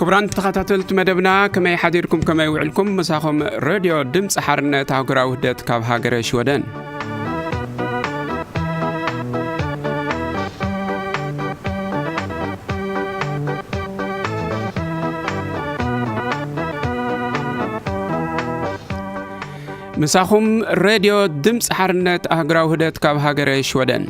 ክቡራን ተኸታተልቲ መደብና፣ ከመይ ሓዲርኩም፣ ከመይ ውዕልኩም? ምሳኹም ሬድዮ ድምፂ ሓርነት ኣህጉራዊ ውህደት ካብ ሃገረ ሽወደን። ምሳኹም ሬድዮ ድምፂ ሓርነት ኣህጉራዊ ውህደት ካብ ሃገረ ሽወደን።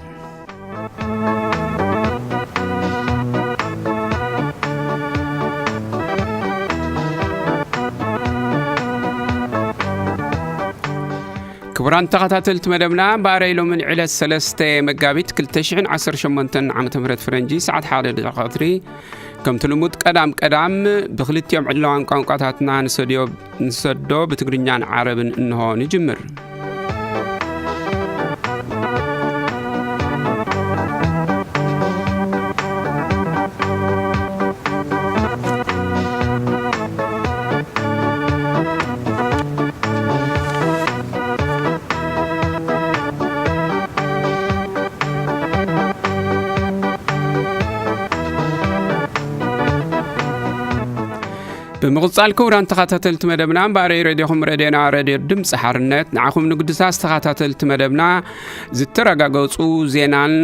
ክቡራን ተኸታተልቲ መደብና፣ እምበኣረይ ሎምን ዕለት ሰለስተ መጋቢት ክልተ ሽሕን ዓሰርተ ሸሞንተን ዓመተ ምህረት ፈረንጂ፣ ሰዓት ሓደ ድሕሪ ቀትሪ፣ ከምቲ ልሙድ ቀዳም ቀዳም ብክልቲኦም ዕላዋን ቋንቋታትና ንሰድዮ-፣ ንሰዶ ብትግርኛን ዓረብን እንሆ ንጅምር። ብምቕጻል ክቡራን ተኸታተልቲ መደብና፣ እምበኣረይ ሬድዮኹም ሬድዮና ሬድዮ ድምፂ ሓርነት ንዓኹም ንግዱሳት ተኸታተልቲ መደብና ዝተረጋገጹ ዜናን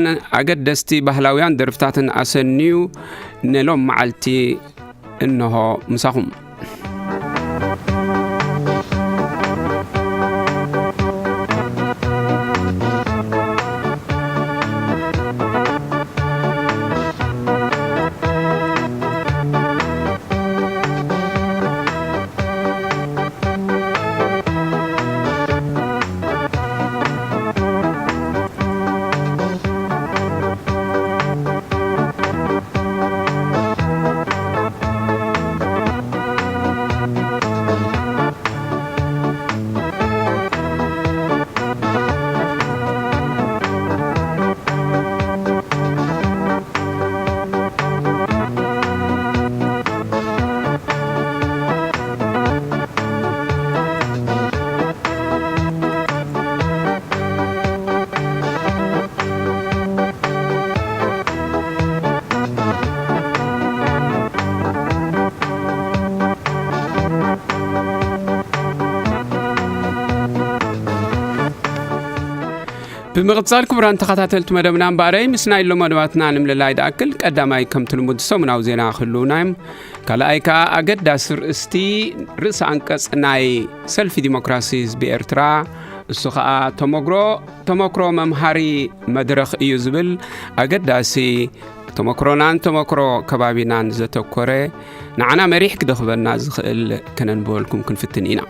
ኣገደስቲ ባህላውያን ደርፍታትን ኣሰንዩ ንሎም መዓልቲ እንሆ ምሳኹም። ብምቕጻል ክቡራን ተኸታተልቲ መደብና፣ እምበኣረይ ምስ ናይ ሎም መደባትና ንምልላይ ድኣክል፣ ቀዳማይ ከምቲ ልሙድ ሰሙናዊ ዜና ክህልውና እዮም። ካልኣይ ከኣ ኣገዳሲ ርእስቲ፣ ርእሰ ኣንቀጽ ናይ ሰልፊ ዲሞክራሲ ህዝቢ ኤርትራ፣ እሱ ከኣ ተመግሮ-፣ ተመክሮ መምሃሪ መድረኽ እዩ ዝብል ኣገዳሲ ተመክሮናን ተመክሮ ከባቢናን ዘተኮረ፣ ንዓና መሪሕ ክደኽበና ዝኽእል ከነንብበልኩም ክንፍትን ኢና።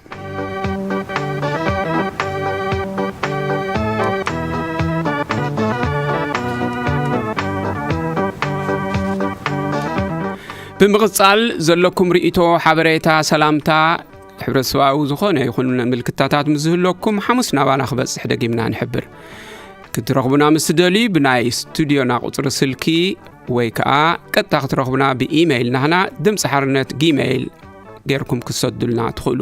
ብምቕጻል ዘለኩም ርእይቶ፣ ሓበሬታ፣ ሰላምታ፣ ሕብረተሰባዊ ዝኾነ ይኹን ምልክታታት ምስ ዝህለኩም፣ ሓሙስ ናባና ክበጽሕ ደጊምና ንሕብር። ክትረኽቡና ምስ ትደልዩ፣ ብናይ ስቱዲዮና ቁጽሪ ስልኪ ወይ ከኣ ቀጥታ ክትረኽቡና ብኢሜይል ናህና ድምፂ ሓርነት ጊሜይል ጌርኩም ክትሰዱልና ትኽእሉ።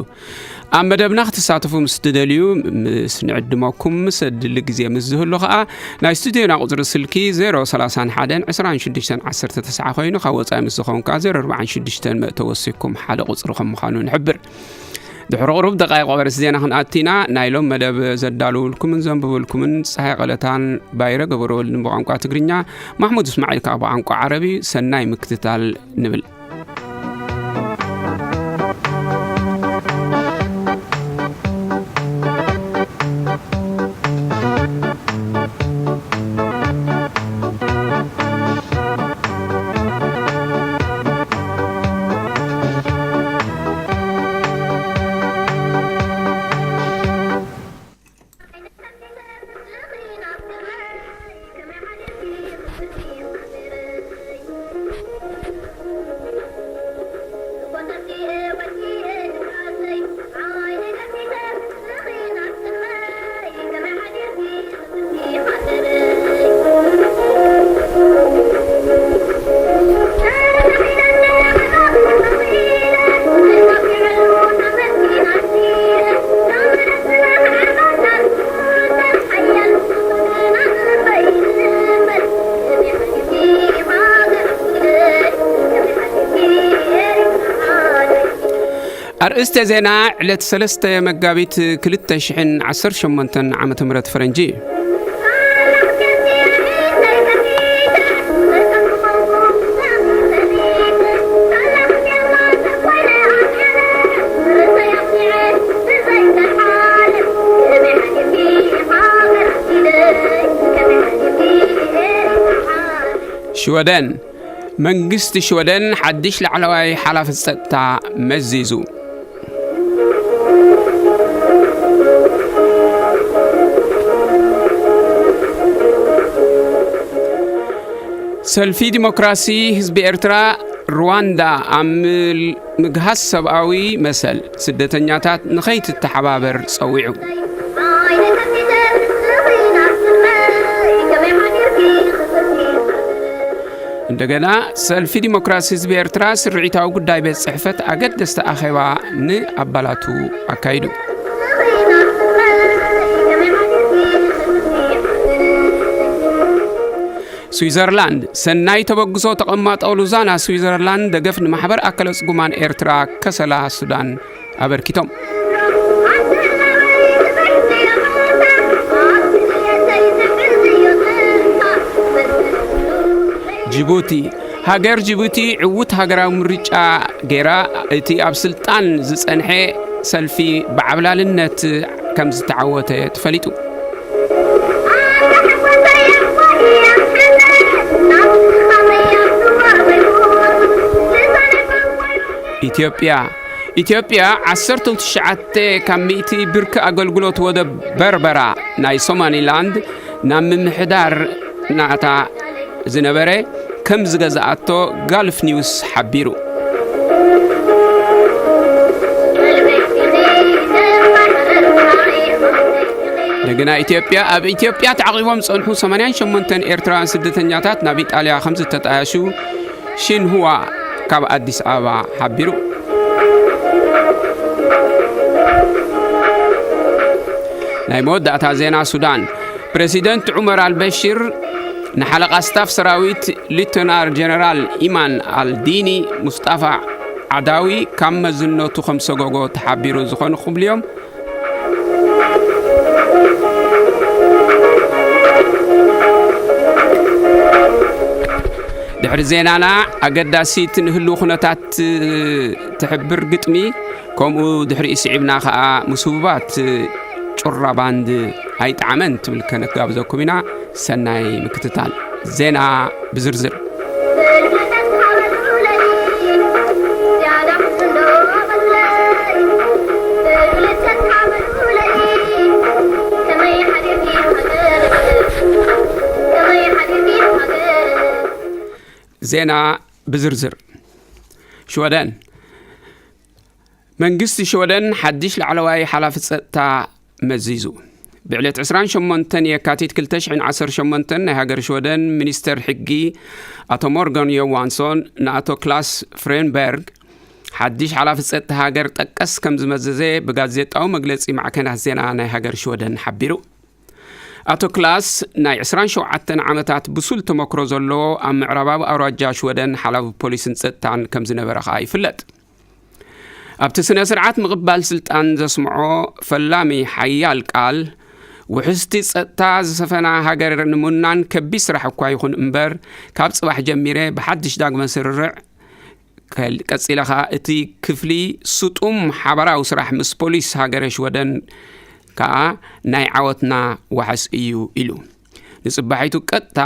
ኣብ መደብና ክትሳተፉ ምስ ትደልዩ፣ ምስ ንዕድመኩም፣ ምስ ኣድሊ ግዜ ምስ ዝህሉ ከኣ፣ ናይ ስቱዲዮና ቁጽሪ ስልኪ ዜሮ ሰላሳን ሓደን ዕስራን ሽዱሽተን ዓሰርተ ተስዓ ኮይኑ፣ ካብ ወጻኢ ምስ ዝኾንካ ዜሮ ኣርባዓን ሽዱሽተን መእተዊ ወሲኩም ሓደ ቁጽሪ ከም ምዃኑ ንሕብር። ድሕሪ ቁሩብ ደቃይቕ ወረስ ዜና ክንኣቲና፣ ናይ ሎም መደብ ዘዳልውልኩምን ዘንብብልኩምን ጸሃይ ቀለታን ባይረ ገበረወልድን ብቋንቋ ትግርኛ፣ ማሕሙድ እስማዒል ከኣ ብቋንቋ ዓረቢ፣ ሰናይ ምክትታል ንብል። እስተ ዜና ዕለት ሰለስተ መጋቢት ክልተ ሽሕን ዓሰርተ ሸሞንተን ዓመተ ምህረት ፈረንጂ። ሽወደን፣ መንግስቲ ሽወደን ሓድሽ ላዕለዋይ ሓላፊ ጸጥታ መዚዙ። ሰልፊ ዲሞክራሲ ህዝቢ ኤርትራ፣ ሩዋንዳ ኣብ ምል-፣ ምግሃስ ሰብኣዊ መሰል ስደተኛታት ንኸይትተሓባበር ጸዊዑ። እንደገና፣ ሰልፊ ዲሞክራሲ ህዝቢ ኤርትራ ስርዒታዊ ጉዳይ ቤት ጽሕፈት ኣገደስቲ ኣኼባ ንኣባላቱ ኣካይዱ። ስዊዘርላንድ፣ ሰናይ ተበግሶ ተቐማጦ ሉዛና ስዊዘርላንድ ደገፍ ንማሕበር ኣካለ ጽጉማን ኤርትራ ከሰላ ሱዳን ኣበርኪቶም። ጅቡቲ፣ ሃገር ጅቡቲ ዕዉት ሃገራዊ ምርጫ ገይራ፣ እቲ ኣብ ስልጣን ዝጸንሐ ሰልፊ ብዓብላልነት ከም ዝተዓወተ ተፈሊጡ። ኢትዮጵያ፣ ኢትዮጵያ ዓሰርተ ትሽዓተ ካብ ሚእቲ ብርኪ ኣገልግሎት ወደብ በርበራ ናይ ሶማሊላንድ ናብ ምምሕዳር ናታ ዝነበረ ከም ዝገዝኣቶ ጋልፍ ኒውስ ሓቢሩ። እንደገና ኢትዮጵያ፣ ኣብ ኢትዮጵያ ተዓቒቦም ዝጸንሑ ሰማንያን ሸሞንተን ኤርትራውያን ስደተኛታት ናብ ኢጣልያ ከም ዝተጣየሹ ሽንሁዋ ካብ ኣዲስ ኣበባ ሓቢሩ። ናይ መወዳእታ ዜና ሱዳን፣ ፕረሲደንት ዑመር ኣልበሽር ንሓለቓ ስታፍ ሰራዊት ሊተናር ጀነራል ኢማን ኣልዲኒ ሙስጣፋ ዓዳዊ ካብ መዝነቱ ከም ሰጎጎ ተሓቢሩ። ዝኾኑ ክብልዮም። ድሕሪ ዜናና ኣገዳሲት ንህሉ ኩነታት ትሕብር ግጥሚ፣ ከምኡ ድሕሪ ስዒብና ኸኣ ምስ ህቡባት ጩራ ባንድ ኣይጠዓመን ትብል ከነጋብዘኩም ኢና። ሰናይ ምክትታል። ዜና ብዝርዝር። ዜና ብዝርዝር። ሽወደን፣ መንግስቲ ሽወደን ሓድሽ ላዕለዋይ ሓላፊ ጸጥታ መዚዙ። ብዕለት ዕስራን ሸሞንተን የካቲት ክልተ ሽሕን ዓሰርተ ሸሞንተን ናይ ሃገር ሽወደን ሚኒስተር ሕጊ ኣቶ ሞርጋን ዮዋንሶን ንኣቶ ክላስ ፍሬንበርግ ሓድሽ ሓላፊ ጸጥታ ሃገር ጠቀስ ከም ዝመዘዘ ብጋዜጣዊ መግለጺ ማዕከናት ዜና ናይ ሃገር ሽወደን ሓቢሩ። ኣቶ ክላስ ናይ ዕስራን ሸውዓተን ዓመታት ብሱል ተመክሮ ዘለዎ ኣብ ምዕራባዊ ኣውራጃ ሽወደን ሓላፊ ፖሊስን ጸጥታን ከም ዝነበረ ከኣ ይፍለጥ። ኣብቲ ስነ ስርዓት ምቕባል ስልጣን ዘስምዖ ፈላሚ ሓያል ቃል፣ ውሕስቲ ጸጥታ ዝሰፈና ሃገር ንምናን ከቢድ ስራሕ እኳ ይኹን እምበር፣ ካብ ጽባሕ ጀሚረ ብሓድሽ ዳግመ ስርርዕ ከል-፣ ቀጺለ ኸኣ እቲ ክፍሊ ስጡም ሓባራዊ ስራሕ ምስ ፖሊስ ሃገረ ሽወደን ከኣ ናይ ዓወትና ዋሕስ እዩ ኢሉ። ንጽባሒቱ ቀጥታ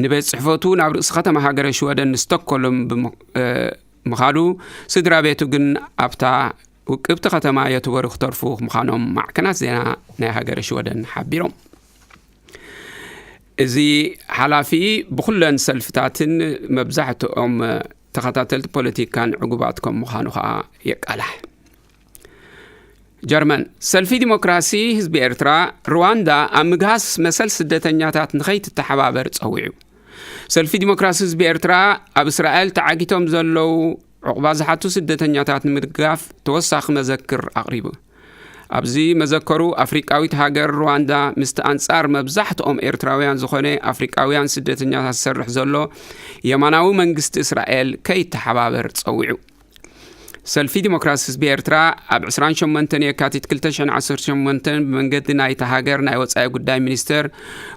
ንቤት ጽሕፈቱ ናብ ርእሲ ከተማ ሃገረ ሽወደን ስቶክሆልም ብም-፣ እ፣ ምኻዱ፣ ስድራ ቤቱ ግን ኣብታ ውቅብቲ ከተማ የትቦሪ ክተርፉ ምዃኖም ማዕከናት ዜና ናይ ሃገረ ሽወደን ሓቢሮም። እዚ ሓላፊ ብኹለን ሰልፍታትን መብዛሕትኦም ተኸታተልቲ ፖለቲካን ዕጉባት ከም ምዃኑ ኸኣ የቃላሕ። ጀርመን፣ ሰልፊ ዲሞክራሲ ህዝቢ ኤርትራ፣ ሩዋንዳ ኣብ ምግሃስ መሰል ስደተኛታት ንኸይትተሓባበር ጸዊዑ። ሰልፊ ዲሞክራሲ ህዝቢ ኤርትራ፣ ኣብ እስራኤል ተዓጊቶም ዘለዉ ዕቑባ ዝሓቱ ስደተኛታት ንምድጋፍ ተወሳኺ መዘክር ኣቕሪቡ። ኣብዚ መዘከሩ፣ ኣፍሪቃዊት ሃገር ሩዋንዳ ምስቲ ኣንጻር መብዛሕትኦም ኤርትራውያን ዝኾነ ኣፍሪቃውያን ስደተኛታት ዝሰርሕ ዘሎ የማናዊ መንግስቲ እስራኤል ከይተሓባበር ጸዊዑ። ሰልፊ ዲሞክራሲ ህዝቢ ኤርትራ ኣብ ዕስራን ሸሞንተን የካቲት ክልተ ሽሕን ዓሰርተ ሸሞንተን ብመንገዲ ናይታ ሃገር ናይ ወጻኢ ጉዳይ ሚኒስተር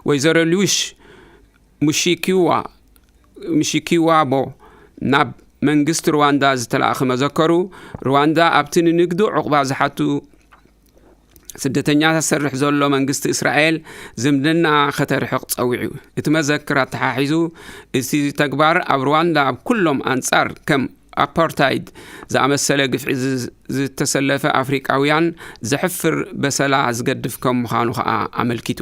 ወይዘሮ ሉሽ ሙሺኪዋ፣ ሙሺኪዋቦ ናብ መንግስቲ ሩዋንዳ ዝተላእኸ መዘከሩ፣ ሩዋንዳ ኣብቲ ንንግዲ ዕቑባ ዝሓቱ ስደተኛታት ሰርሕ ዘሎ መንግስቲ እስራኤል ዝምድና ከተርሕቕ ጸዊዑ። እቲ መዘክር ኣተሓሒዙ፣ እቲ ተግባር ኣብ ሩዋንዳ ኣብ ኩሎም ኣንጻር ከም ኣፓርታይድ ዝኣመሰለ ግፍዒ ዝ-፣ ዝተሰለፈ ኣፍሪቃውያን ዘሕፍር በሰላ ዝገድፍ ከም ምዃኑ ከኣ ኣመልኪቱ።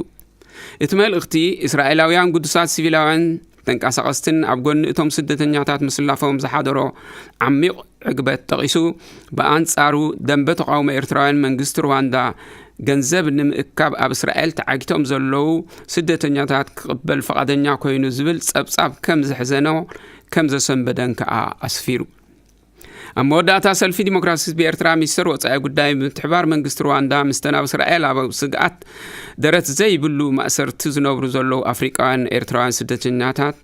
እቲ መልእኽቲ፣ እስራኤላውያን ግዱሳት ሲቪላውያን ተንቀሳቐስትን ኣብ ጎኒ እቶም ስደተኛታት ምስላፎም ዝሓደሮ ዓሚቕ ዕግበት ጠቒሱ፣ ብኣንጻሩ ደንበ ተቓውሞ ኤርትራውያን መንግስቲ ሩዋንዳ ገንዘብ ንምእካብ ኣብ እስራኤል ተዓጊቶም ዘለዉ ስደተኛታት ክቕበል ፍቓደኛ ኮይኑ ዝብል ጸብጻብ ከም ዘሕዘኖ ከም ዘሰንበደን ከኣ ኣስፊሩ። ኣብ መወዳእታ ሰልፊ ዲሞክራሲ ህዝቢ ኤርትራ ሚኒስተር ወጻኢ ጉዳይ ብምትሕባር መንግስቲ ሩዋንዳ ምስተን ኣብ እስራኤል ኣብ ስግኣት ደረት ዘይብሉ ማእሰርቲ ዝነብሩ ዘለዉ ኣፍሪቃውያን ኤርትራውያን ስደተኛታት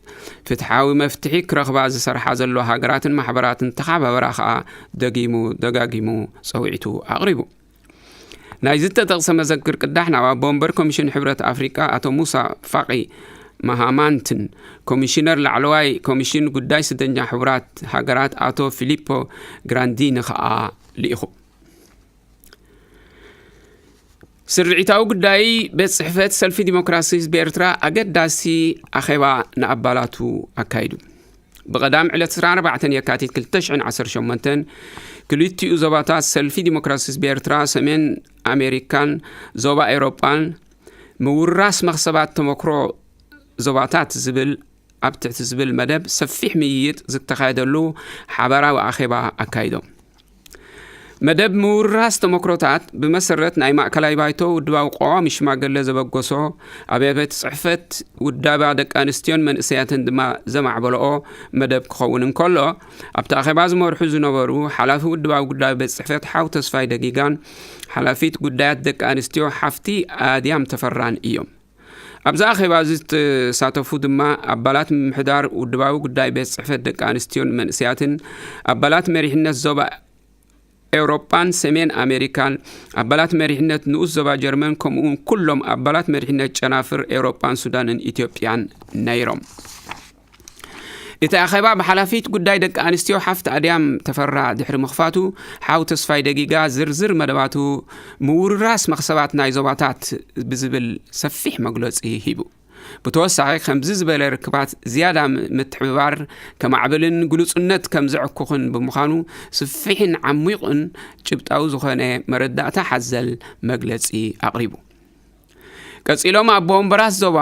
ፍትሓዊ መፍትሒ ክረኽባ ዝሰርሓ ዘለዋ ሃገራትን ማሕበራትን ተኻባበራ ከኣ ደጊሙ ደጋጊሙ ጸውዒቱ ኣቕሪቡ። ናይ ዝተጠቕሰ መዘክር ቅዳሕ ናብ ኣቦ ወንበር ኮሚሽን ሕብረት ኣፍሪቃ ኣቶ ሙሳ ፋቂ ማሃማንትን ኮሚሽነር ላዕለዋይ ኮሚሽን ጉዳይ ስደተኛ ሕቡራት ሃገራት ኣቶ ፊሊፖ ግራንዲኒ ከኣ ልኢኹ። ስርዒታዊ ጉዳይ ቤት ጽሕፈት ሰልፊ ዲሞክራሲ ህዝቢ ኤርትራ ኣገዳሲ ኣኼባ ንኣባላቱ ኣካይዱ። ብቐዳም ዕለት ዕስራን ኣርባዕተን የካቲት ክልተ ሽሕን ዓሰርተ ሸሞንተን ክልቲኡ ዞባታት ሰልፊ ዲሞክራሲ ህዝቢ ኤርትራ ሰሜን ኣሜሪካን ዞባ ኤውሮጳን ምውርራስ መኽሰባት ተመክሮ ዞባታት ዝብል ኣብ ትሕቲ ዝብል መደብ ሰፊሕ ምይይጥ ዝተኻየደሉ ሓባራዊ ኣኼባ ኣካይዶም። መደብ ምውርራስ ተመክሮታት ብመሰረት ናይ ማእከላይ ባይቶ ውድባዊ ቀዋሚ ሽማገለ ዘበገሶ ኣብ ቤት ጽሕፈት ውዳባ ደቂ ኣንስትዮን መንእሰያትን ድማ ዘማዕበለኦ መደብ ክኸውን እንከሎ፣ ኣብቲ ኣኼባ ዝመርሑ ዝነበሩ ሓላፊ ውድባዊ ጉዳይ ቤት ጽሕፈት ሓው ተስፋይ ደጊጋን ሓላፊት ጉዳያት ደቂ ኣንስትዮ ሓፍቲ ኣድያም ተፈራን እዮም። ኣብዚ ኣኼባ እዚ ዝተሳተፉ ድማ ኣባላት ምምሕዳር ውድባዊ ጉዳይ ቤት ጽሕፈት ደቂ ኣንስትዮን መንእሰያትን፣ ኣባላት መሪሕነት ዞባ ኤውሮጳን ሰሜን ኣሜሪካን፣ ኣባላት መሪሕነት ንኡስ ዞባ ጀርመን፣ ከምኡውን ኩሎም ኣባላት መሪሕነት ጨናፍር ኤውሮጳን ሱዳንን ኢትዮጵያን ነይሮም። እቲ ኣኼባ ብሓላፊት ጉዳይ ደቂ ኣንስትዮ ሓፍቲ ኣድያም ተፈራ ድሕሪ ምኽፋቱ፣ ሓው ተስፋይ ደጊጋ ዝርዝር መደባቱ ምውርራስ መኽሰባት ናይ ዞባታት ብዝብል ሰፊሕ መግለጺ ሂቡ። ብተወሳኺ፣ ከምዚ ዝበለ ርክባት ዝያዳ ም-፣ ምትሕብባር ከማዕብልን ግሉጽነት ከም ዘዕኩኽን ብምዃኑ፣ ስፊሕን ዓሚቑን ጭብጣዊ ዝኾነ መረዳእታ ሓዘል መግለጺ ኣቕሪቡ። ቀጺሎም ኣቦ ወንበራት ዞባ፣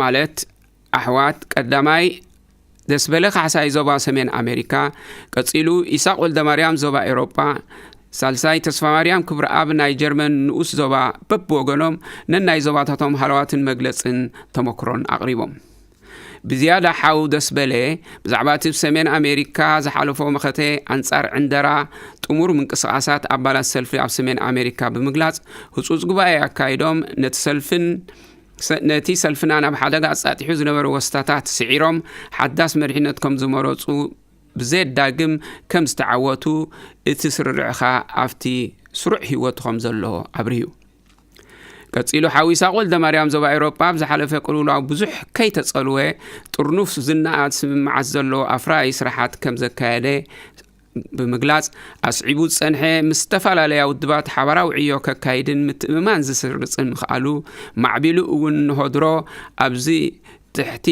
ማለት ኣሕዋት፣ ቀዳማይ ደስበለ ካሕሳይ ዞባ ሰሜን ኣሜሪካ፣ ቀጺሉ ኢሳቕ ወልደማርያም ዞባ ኤውሮጳ፣ ሳልሳይ ተስፋማርያም ክብረኣብ ናይ ጀርመን ንኡስ ዞባ በብወገኖም ነናይ ዞባታቶም ሃለዋትን መግለጽን ተመክሮን ኣቕሪቦም። ብዝያዳ ሓው ደስበለ ብዛዕባ እቲ ኣብ ሰሜን ኣሜሪካ ዝሓለፎ መኸተ ኣንጻር ዕንደራ ጥሙር ምንቅስቓሳት ኣባላት ሰልፊ ኣብ ሰሜን ኣሜሪካ ብምግላጽ ህጹጽ ጉባኤ ኣካይዶም ነቲ ሰልፍን ሰ-፣ ነቲ ሰልፍና ናብ ሓደጋ ኣጻጢሑ ዝነበረ ወስታታት ስዒሮም ሓዳስ መሪሕነት ከም ዝመረጹ ብዘየዳግም ከም ዝተዓወቱ እቲ ስርርዕኻ ኣብቲ ስሩዕ ህይወቱ ከም ዘሎ ኣብርሁ። ቀጺሉ ሓው ይስሓቅ ወልደማርያም ዞባ ኤውሮጳ ኣብ ዝሓለፈ ቅልውላው ብዙሕ ከይተጸልወ ጥርኑፍ ዝናኣት ስምምዓት ዘለዎ ኣፍራዪ ስራሓት ከም ዘካየደ ብምግላጽ፣ ኣስዒቡ ዝጸንሐ ምስ ዝተፈላለያ ውድባት ሓባራዊ ዕዮ ከካይድን ምትእምማን ዝስርጽን ምኽኣሉ፣ ማዕቢሉ እውን ንሆድሮ ኣብዚ ትሕቲ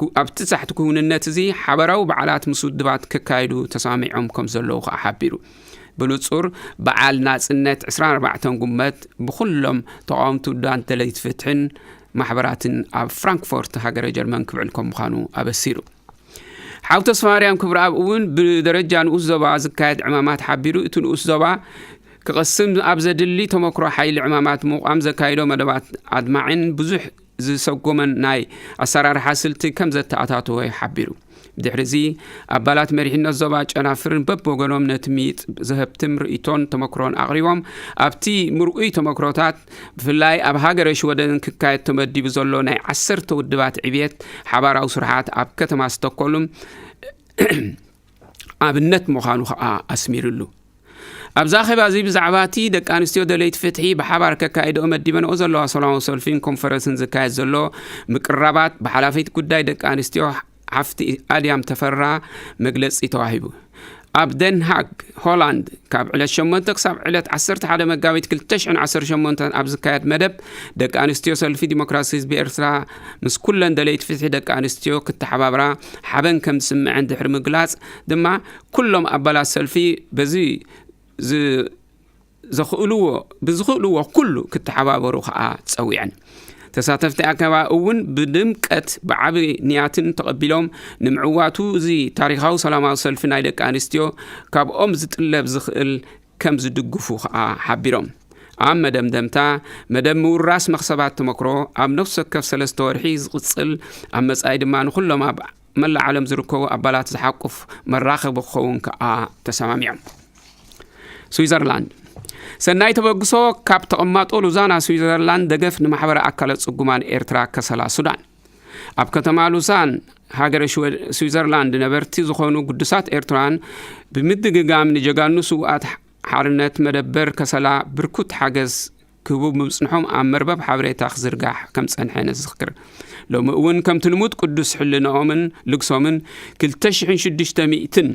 ኩ-፣ ኣብቲ ትሕቲ ክውንነት እዚ ሓባራዊ በዓላት ምስ ውድባት ከካይዱ ተሰማሚዖም ከም ዘለዉ ከኣ ሓቢሩ። ብንጹር፣ በዓል ናጽነት ዕስራን ኣርባዕተን ጉመት ብኹሎም ተቓወምቲ ውድባት ደለይቲ ፍትሕን ማሕበራትን ኣብ ፍራንክፎርት ሃገረ ጀርመን ክብዕል ከም ምዃኑ ኣበሲሩ። ሓው ተስፋማርያም ክብረኣብ እውን ብደረጃ ንኡስ ዞባ ዝካየድ ዕማማት ሓቢሩ፣ እቲ ንኡስ ዞባ ክቐስም ኣብ ዘድሊ ተመክሮ ሓይሊ ዕማማት ምቋም ዘካይዶ መደባት ኣድማዕን ብዙሕ ዝሰጎመን ናይ ኣሰራርሓ ስልቲ ከም ዘተኣታተወ ሓቢሩ። ብድሕሪ እዚ ኣባላት መሪሕነት ዞባ ጨናፍርን በብወገኖም ነቲ ምይይጥ ዘሀብትም ርእይቶን ተመክሮን ኣቕሪቦም፣ ኣብቲ ምርኡይ ተመክሮታት ብፍላይ ኣብ ሃገረ ሽወደን ክካየድ ተመዲቡ ዘሎ ናይ ዓሰርተ ውድባት ዕብየት ሓባራዊ ስርሓት ኣብ ከተማ ስቶኮልም ኣብነት ምዃኑ ከኣ ኣስሚርሉ። ኣብዛ ኣኼባ እዚ ብዛዕባ እቲ ደቂ ኣንስትዮ ደለይቲ ፍትሒ ብሓባር ከካይድኦ መዲበንኦ ዘለዋ ሰላማዊ ሰልፊን ኮንፈረንስን ዝካየድ ዘሎ ምቅርራባት ብሓላፊት ጉዳይ ደቂ ኣንስትዮ ሓፍቲ ኣድያም ተፈራ መግለጺ ተዋሂቡ። ኣብ ደንሃግ ሆላንድ ካብ ዕለት ሸሞንተ ክሳብ ዕለት ዓሰርተ ሓደ መጋቢት ክልተ ሽሕን ዓሰርተ ሸሞንተን ኣብ ዝካየድ መደብ፣ ደቂ ኣንስትዮ ሰልፊ ዲሞክራሲ ህዝቢ ኤርትራ ምስ ኩለን ደለይቲ ፍትሒ ደቂ ኣንስትዮ ክተሓባብራ ሓበን ከም ዝስምዐን ድሕሪ ምግላጽ ድማ፣ ኩሎም ኣባላት ሰልፊ በዚ ዝ- ዘኽእልዎ ብዝኽእልዎ ኩሉ ክተሓባበሩ ከኣ ጸዊዐን። ተሳተፍቲ ኣኬባ እውን ብድምቀት ብዓቢ ንያትን ተቐቢሎም፣ ንምዕዋቱ እዚ ታሪኻዊ ሰላማዊ ሰልፊ ናይ ደቂ ኣንስትዮ ካብኦም ዝጥለብ ዝኽእል ከም ዝድግፉ ከኣ ሓቢሮም። ኣብ መደምደምታ፣ መደብ ምውራስ መኽሰባት ተመክሮ ኣብ ነፍሲ ወከፍ ሰለስተ ወርሒ ዝቕጽል፣ ኣብ መጻኢ ድማ ንኹሎም ኣብ መላእ ዓለም ዝርከቡ ኣባላት ዝሓቁፍ መራኸቢ ክኸውን ከኣ ተሰማሚዖም። ስዊዘርላንድ፣ ሰናይ ተበግሶ ካብ ተቐማጦ ሉዛና ስዊዘርላንድ ደገፍ ንማሕበረ ኣካለ ጽጉማን ኤርትራ ከሰላ ሱዳን። ኣብ ከተማ ሉዛን ሃገረ ሽወ- ስዊዘርላንድ ነበርቲ ዝኾኑ ግዱሳት ኤርትራውያን ብምድግጋም ንጀጋኑ ስውኣት ሓርነት መደበር ከሰላ ብርኩት ሓገዝ ክህቡ ብምጽንሖም ኣብ መርበብ ሓበሬታ ክዝርጋሕ ከም ጸንሐ ነዝክር። ሎሚ እውን ከምቲ ልሙድ ቅዱስ ሕልናኦምን ልግሶምን ክልተ ሽሕን ሽዱሽተ ሚእትን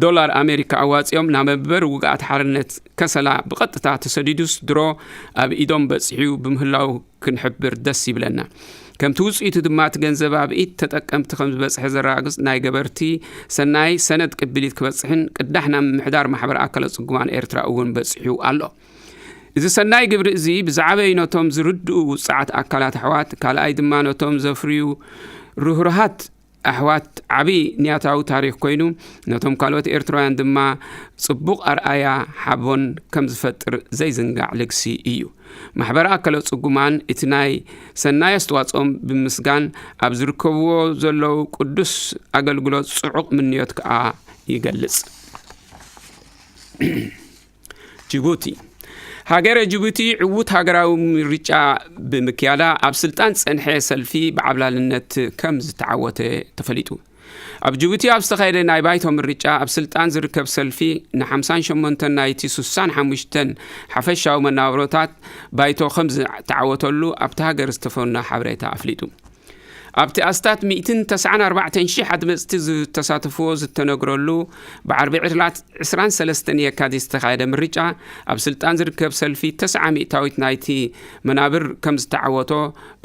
ዶላር ኣሜሪካ ኣዋጺኦም ናብ መበበር ውግኣት ሓርነት ከሰላ ብቐጥታ ተሰዲዱስ ድሮ ኣብ ኢዶም በጺሑ ብምህላው ክንሕብር ደስ ይብለና። ከምቲ ውጽኢቱ ድማ እቲ ገንዘብ ኣብ ኢድ ተጠቀምቲ ከም ዝበጽሐ ዘረጋግጽ ናይ ገበርቲ ሰናይ ሰነድ ቅብሊት ክበጽሕን ቅዳሕ ናብ ምምሕዳር ማሕበር ኣካለ ጽጉማን ኤርትራ እውን በጺሑ ኣሎ። እዚ ሰናይ ግብሪ እዚ ብዛዕበይ ነቶም ዝርድኡ ውጽዓት ኣካላት ኣሕዋት፣ ካልኣይ ድማ ነቶም ዘፍርዩ ርህሩሃት ኣሕዋት ዓቢ ንያታዊ ታሪኽ ኮይኑ፣ ነቶም ካልኦት ኤርትራውያን ድማ ጽቡቕ ኣርኣያ ሓቦን ከም ዝፈጥር ዘይዝንጋዕ ልግሲ እዩ። ማሕበር ኣካለ ጽጉማን እቲ ናይ ሰናይ ኣስተዋጽኦም ብምስጋን ኣብ ዝርከብዎ ዘለዉ ቅዱስ ኣገልግሎት ጽዑቕ ምንዮት ከኣ ይገልጽ። ጅቡቲ። ሃገረ ጅቡቲ ዕዉት ሃገራዊ ምርጫ ብምክያዳ ኣብ ስልጣን ጸንሐ ሰልፊ ብዓብላልነት ከም ዝተዓወተ ተፈሊጡ። ኣብ ጅቡቲ ኣብ ዝተኻየደ ናይ ባይቶ ምርጫ ኣብ ስልጣን ዝርከብ ሰልፊ ንሓምሳን ሸሞንተን ናይቲ ሱሳን ሓሙሽተን ሓፈሻዊ መናብሮታት ባይቶ ከም ዝተዓወተሉ ኣብቲ ሃገር ዝተፈና ሓበሬታ ኣፍሊጡ። ኣብቲ ኣስታት ሚእትን ተስዓን ኣርባዕተን ሺሕ ኣድመጽቲ ዝተሳተፍዎ ዝተነግረሉ ብዓርቢ ዕላት ዕስራን ሰለስተን የካቲት ዝተኻየደ ምርጫ፣ ኣብ ስልጣን ዝርከብ ሰልፊ ተስዓ ሚእታዊት ናይቲ መናብር ከም ዝተዓወቶ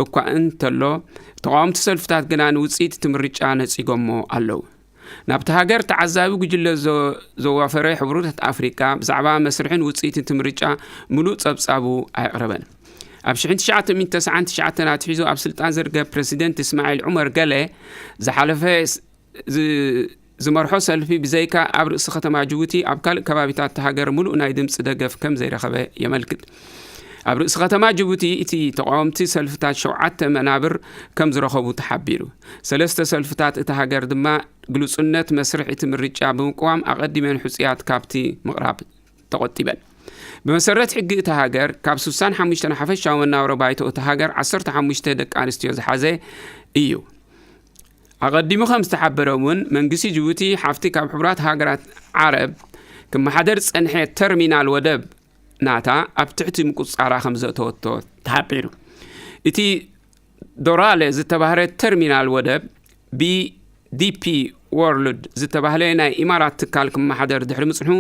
እኳ እንተሎ፣ ተቓወምቲ ሰልፍታት ግና ንውጽኢት እቲ ምርጫ ነጺጎሞ ኣለዉ። ናብቲ ሃገር ተዓዛቢ ጉጅለ ዘ- ዘዋፈረ ሕቡራት ኣፍሪቃ ብዛዕባ መስርሕን ውጽኢትን እቲ ምርጫ ምሉእ ጸብጻቡ ኣየቕረበን። ኣብ ሽሕን ትሽዓተ ሚእትን ተስዓን ትሽዓተን ኣትሒዙ ኣብ ስልጣን ዝርከብ ፕረሲደንት እስማዒል ዑመር ገለ ዝሓለፈ ስ- ዝ- ዝመርሖ ሰልፊ ብዘይካ ኣብ ርእሲ ከተማ ጅቡቲ ኣብ ካልእ ከባቢታት እታ ሃገር ምሉእ ናይ ድምፂ ደገፍ ከም ዘይረኸበ የመልክት። ኣብ ርእሲ ከተማ ጅቡቲ እቲ ተቃወምቲ ሰልፍታት ሸውዓተ መናብር ከም ዝረኸቡ ተሓቢሩ። ሰለስተ ሰልፍታት እታ ሃገር ድማ ግሉጽነት መስርሕ እቲ ምርጫ ብምቅዋም ኣቐዲመን ሕጹያት ካብቲ ምቕራብ ተቆጢበን። ብመሰረት ሕጊ እታ ሃገር ካብ ሱሳን ሓሙሽተን ሓፈሻዊ መናበሮ ባይቶ እታ ሃገር ዓሰርተ ሓሙሽተ ደቂ ኣንስትዮ ዝሓዘ እዩ። ኣቐዲሙ ከም ዝተሓበረ እውን መንግስቲ ጅቡቲ ሓፍቲ ካብ ሕቡራት ሃገራት ዓረብ ክመሓደር ዝጸንሐ ተርሚናል ወደብ ናታ ኣብ ትሕቲ ምቁጽጻራ ከም ዘእተወቶ ተሓቢሩ። እቲ ዶራለ ዝተባህረ ተርሚናል ወደብ ብዲፒ ወርልድ ዝተባህለ ናይ ኢማራት ትካል ክመሓደር ድሕሪ ምጽንሑ፣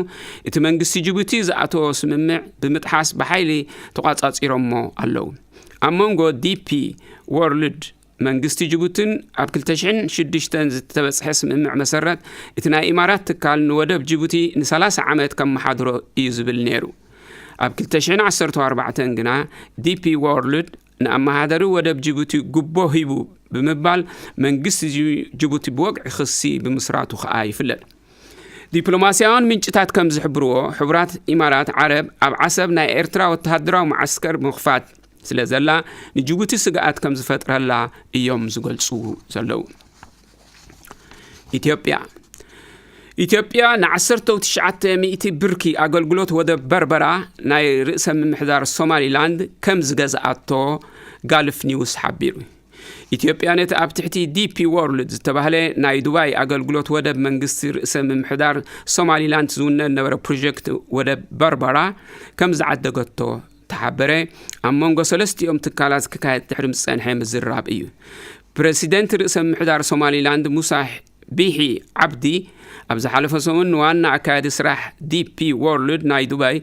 እቲ መንግስቲ ጅቡቲ ዝኣተዎ ስምምዕ ብምጥሓስ ብሓይሊ ተቋጻጺሮሞ ኣለዉ። ኣብ መንጎ ዲፒ ወርልድ መንግስቲ ጅቡትን ኣብ ክልተ ሽሕን ሽዱሽተን ዝተበጽሐ ስምምዕ መሰረት፣ እቲ ናይ ኢማራት ትካል ንወደብ ጅቡቲ ንሰላሳ ዓመት ከመሓድሮ እዩ ዝብል ነይሩ። ኣብ ክልተ ሽሕን ዓሰርተ ኣርባዕተን ግና ዲፒ ወርልድ ንኣመሓዳሪ ወደብ ጅቡቲ ጉቦ ሂቡ ብምባል መንግስቲ ጅ- ጅቡቲ ብወግዒ ክሲ ብምስራቱ ከኣ ይፍለጥ። ዲፕሎማስያውያን ምንጭታት ከም ዝሕብርዎ፣ ሕቡራት ኢማራት ዓረብ ኣብ ዓሰብ ናይ ኤርትራ ወተሃደራዊ መዓስከር ምኽፋት ስለ ዘላ ንጅቡቲ ስግኣት ከም ዝፈጥረላ እዮም ዝገልጹ ዘለዉ። ኢትዮጵያ። ኢትዮጵያ ንዓሰርተ ትሽዓተ ሚእቲ ብርኪ ኣገልግሎት ወደብ በርበራ ናይ ርእሰ ምምሕዳር ሶማሊላንድ ከም ዝገዝኣቶ ጋልፍ ኒውስ ሓቢሩ። ኢትዮጵያ ነቲ ኣብ ትሕቲ ዲፒ ዎርልድ ዝተባህለ ናይ ዱባይ ኣገልግሎት ወደብ መንግስቲ ርእሰ ምምሕዳር ሶማሊላንድ ዝውነን ነበረ ፕሮጀክት ወደብ በርበራ ከም ዝዓደገቶ ተሓበረ። ኣብ መንጎ ሰለስቲኦም ትካላት ክካየድ ድሕሪ ዝጸንሐ ምዝራብ እዩ። ፕረሲደንት ርእሰ ምምሕዳር ሶማሊላንድ ሙሳ ቢሒ ዓብዲ ኣብ ዝሓለፈ ሰሙን ንዋና ኣካያዲ ስራሕ ዲፒ ዎርልድ ናይ ዱባይ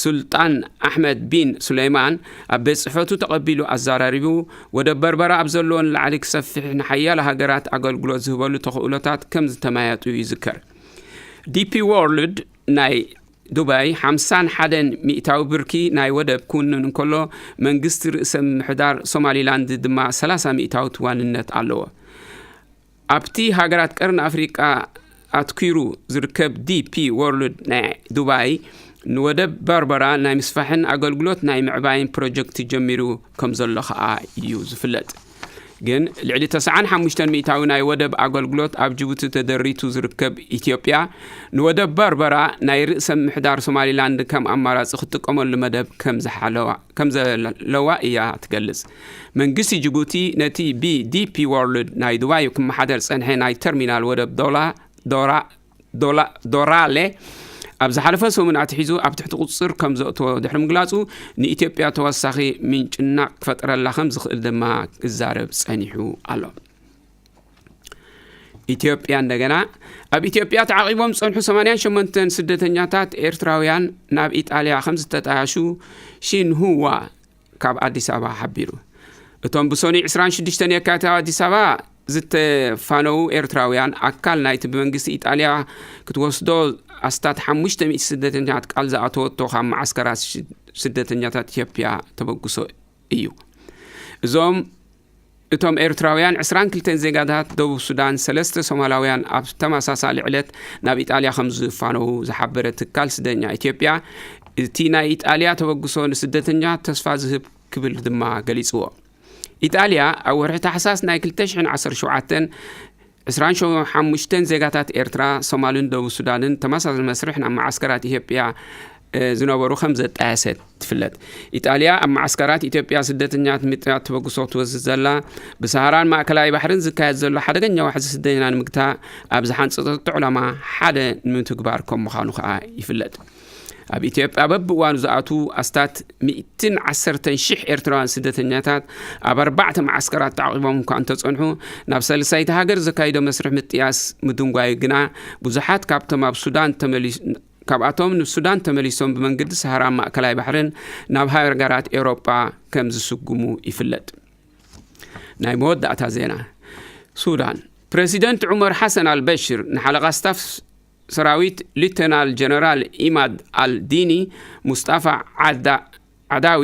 ሱልጣን ኣሕመድ ቢን ሱሌይማን ኣብ ቤት ጽሕፈቱ ተቐቢሉ ኣዘራሪቡ። ወደብ በርበራ ኣብ ዘለዎን ላዕሊ ክሰፍሕ ንሓያለ ሃገራት ኣገልግሎት ዝህበሉ ተኽእሎታት ከም ዝተመያጡ ይዝከር። ዲፒ ዎርልድ ናይ ዱባይ ሓምሳን ሓደን ሚእታዊ ብርኪ ናይ ወደብ ክውንን እንከሎ፣ መንግስቲ ርእሰ ምምሕዳር ሶማሊላንድ ድማ ሰላሳ ሚእታዊት ዋንነት ኣለዎ። ኣብቲ ሃገራት ቀርኒ ኣፍሪቃ ኣትኪሩ ዝርከብ ዲፒ ዎርልድ ናይ ዱባይ ንወደብ በርበራ ናይ ምስፋሕን ኣገልግሎት ናይ ምዕባይን ፕሮጀክት ጀሚሩ ከም ዘሎ ኸኣ እዩ ዝፍለጥ። ግን ልዕሊ ተስዓን ሓሙሽተን ሚእታዊ ናይ ወደብ ኣገልግሎት ኣብ ጅቡቲ ተደሪቱ ዝርከብ ኢትዮጵያ፣ ንወደብ በርበራ ናይ ርእሰ ምምሕዳር ሶማሊላንድ ከም ኣማራጺ ክትጥቀመሉ መደብ ከም ዝሓለዋ-፣ ከም ዘለዋ እያ ትገልጽ። መንግስቲ ጅቡቲ ነቲ ብዲፒ ዎርልድ ናይ ዱባይ ክመሓደር ጸንሐ ናይ ተርሚናል ወደብ ዶላ-፣ ዶራ-፣ ዶላ-፣ ዶራሌ ኣብ ዝሓለፈ ሰሙን ኣትሒዙ ኣብ ትሕቲ ቁጽጽር ከም ዘእተዎ ድሕሪ ምግላጹ፣ ንኢትዮጵያ ተወሳኺ ምንጭና ክፈጥረላ ከም ዝኽእል ድማ ክዛረብ ጸኒሑ ኣሎ። ኢትዮጵያ እንደገና። ኣብ ኢትዮጵያ ተዓቒቦም ዝጸንሑ ሰማንያን ሸሞንተን ስደተኛታት ኤርትራውያን ናብ ኢጣልያ ከም ዝተጣያሹ ሺንሁዋ ካብ ኣዲስ ኣበባ ሓቢሩ። እቶም ብሰኑይ ዕስራን ሽዱሽተን የካቲት ኣብ ኣዲስ ኣበባ ዝተፋነዉ ኤርትራውያን ኣካል ናይቲ ብመንግስቲ ኢጣልያ ክትወስዶ ኣስታት ሓሙሽተ ሚእቲ ስደተኛታት ቃል ዝኣተወቶ ካብ መዓስከራት ሽ-፣ ስደተኛታት ኢትዮጵያ ተበግሶ እዩ። እዞም፣ እቶም ኤርትራውያን ዕስራን ክልተን ዜጋታት ደቡብ ሱዳን፣ ሰለስተ ሶማላውያን ኣብ ተመሳሳሊ ዕለት ናብ ኢጣልያ ከም ዝፋነዉ ዝሓበረ ትካል ስደኛ ኢትዮጵያ፣ እቲ ናይ ኢጣልያ ተበግሶ ንስደተኛ ተስፋ ዝህብ ክብል ድማ ገሊጽዎ። ኢጣልያ ኣብ ወርሒ ታሕሳስ ናይ ክልተ ሽሕን ዓሰርተ ሸውዓተን ዕስራን ሓሙሽተን ዜጋታት ኤርትራ፣ ሶማልን ደቡብ ሱዳንን ተመሳሳሊ መስርሕ ናብ መዓስከራት ኢትዮጵያ፣ እ፣ ዝነበሩ ከም ዘጣየሰት ትፍለጥ። ኢጣልያ ኣብ መዓስከራት ኢትዮጵያ ስደተኛታት ምጥያት ተበግሶ ትወስድ ዘላ፣ ብሰሃራን ማእከላይ ባሕርን ዝካየድ ዘሎ ሓደገኛ ዋሕዚ ስደተኛ ንምግታእ ኣብ ዝሓንጸጸቶ ዕላማ ሓደ ንምትግባር ከም ምዃኑ ከኣ ይፍለጥ። ኣብ ኢትዮጵያ በብእዋኑ ዝኣትዉ ኣስታት ሚእትን ዓሰርተን ሽሕ ኤርትራውያን ስደተኛታት ኣብ ኣርባዕተ መዓስከራት ተዓቒቦም እኳ እንተጸንሑ፣ ናብ ሳልሳይቲ ሃገር ዘካይዶ መስርሕ ምጥያስ ምድንጓዩ ግና ብዙሓት ካብቶም ኣብ ሱዳን ተመሊስ-፣ ካብኣቶም ንሱዳን ተመሊሶም ብመንገዲ ሰሃራ ማእከላይ ባሕርን ናብ ሃገራት ኤውሮጳ ከም ዝስጉሙ ይፍለጥ። ናይ መወዳእታ ዜና። ሱዳን። ፕረሲደንት ዑመር ሓሰን ኣልበሽር ንሓለቓ ስታፍ ሰራዊት ሊተናል ጀነራል ኢማድ ኣል ዲኒ ሙስጣፋ ዓዳ-፣ ዓዳዊ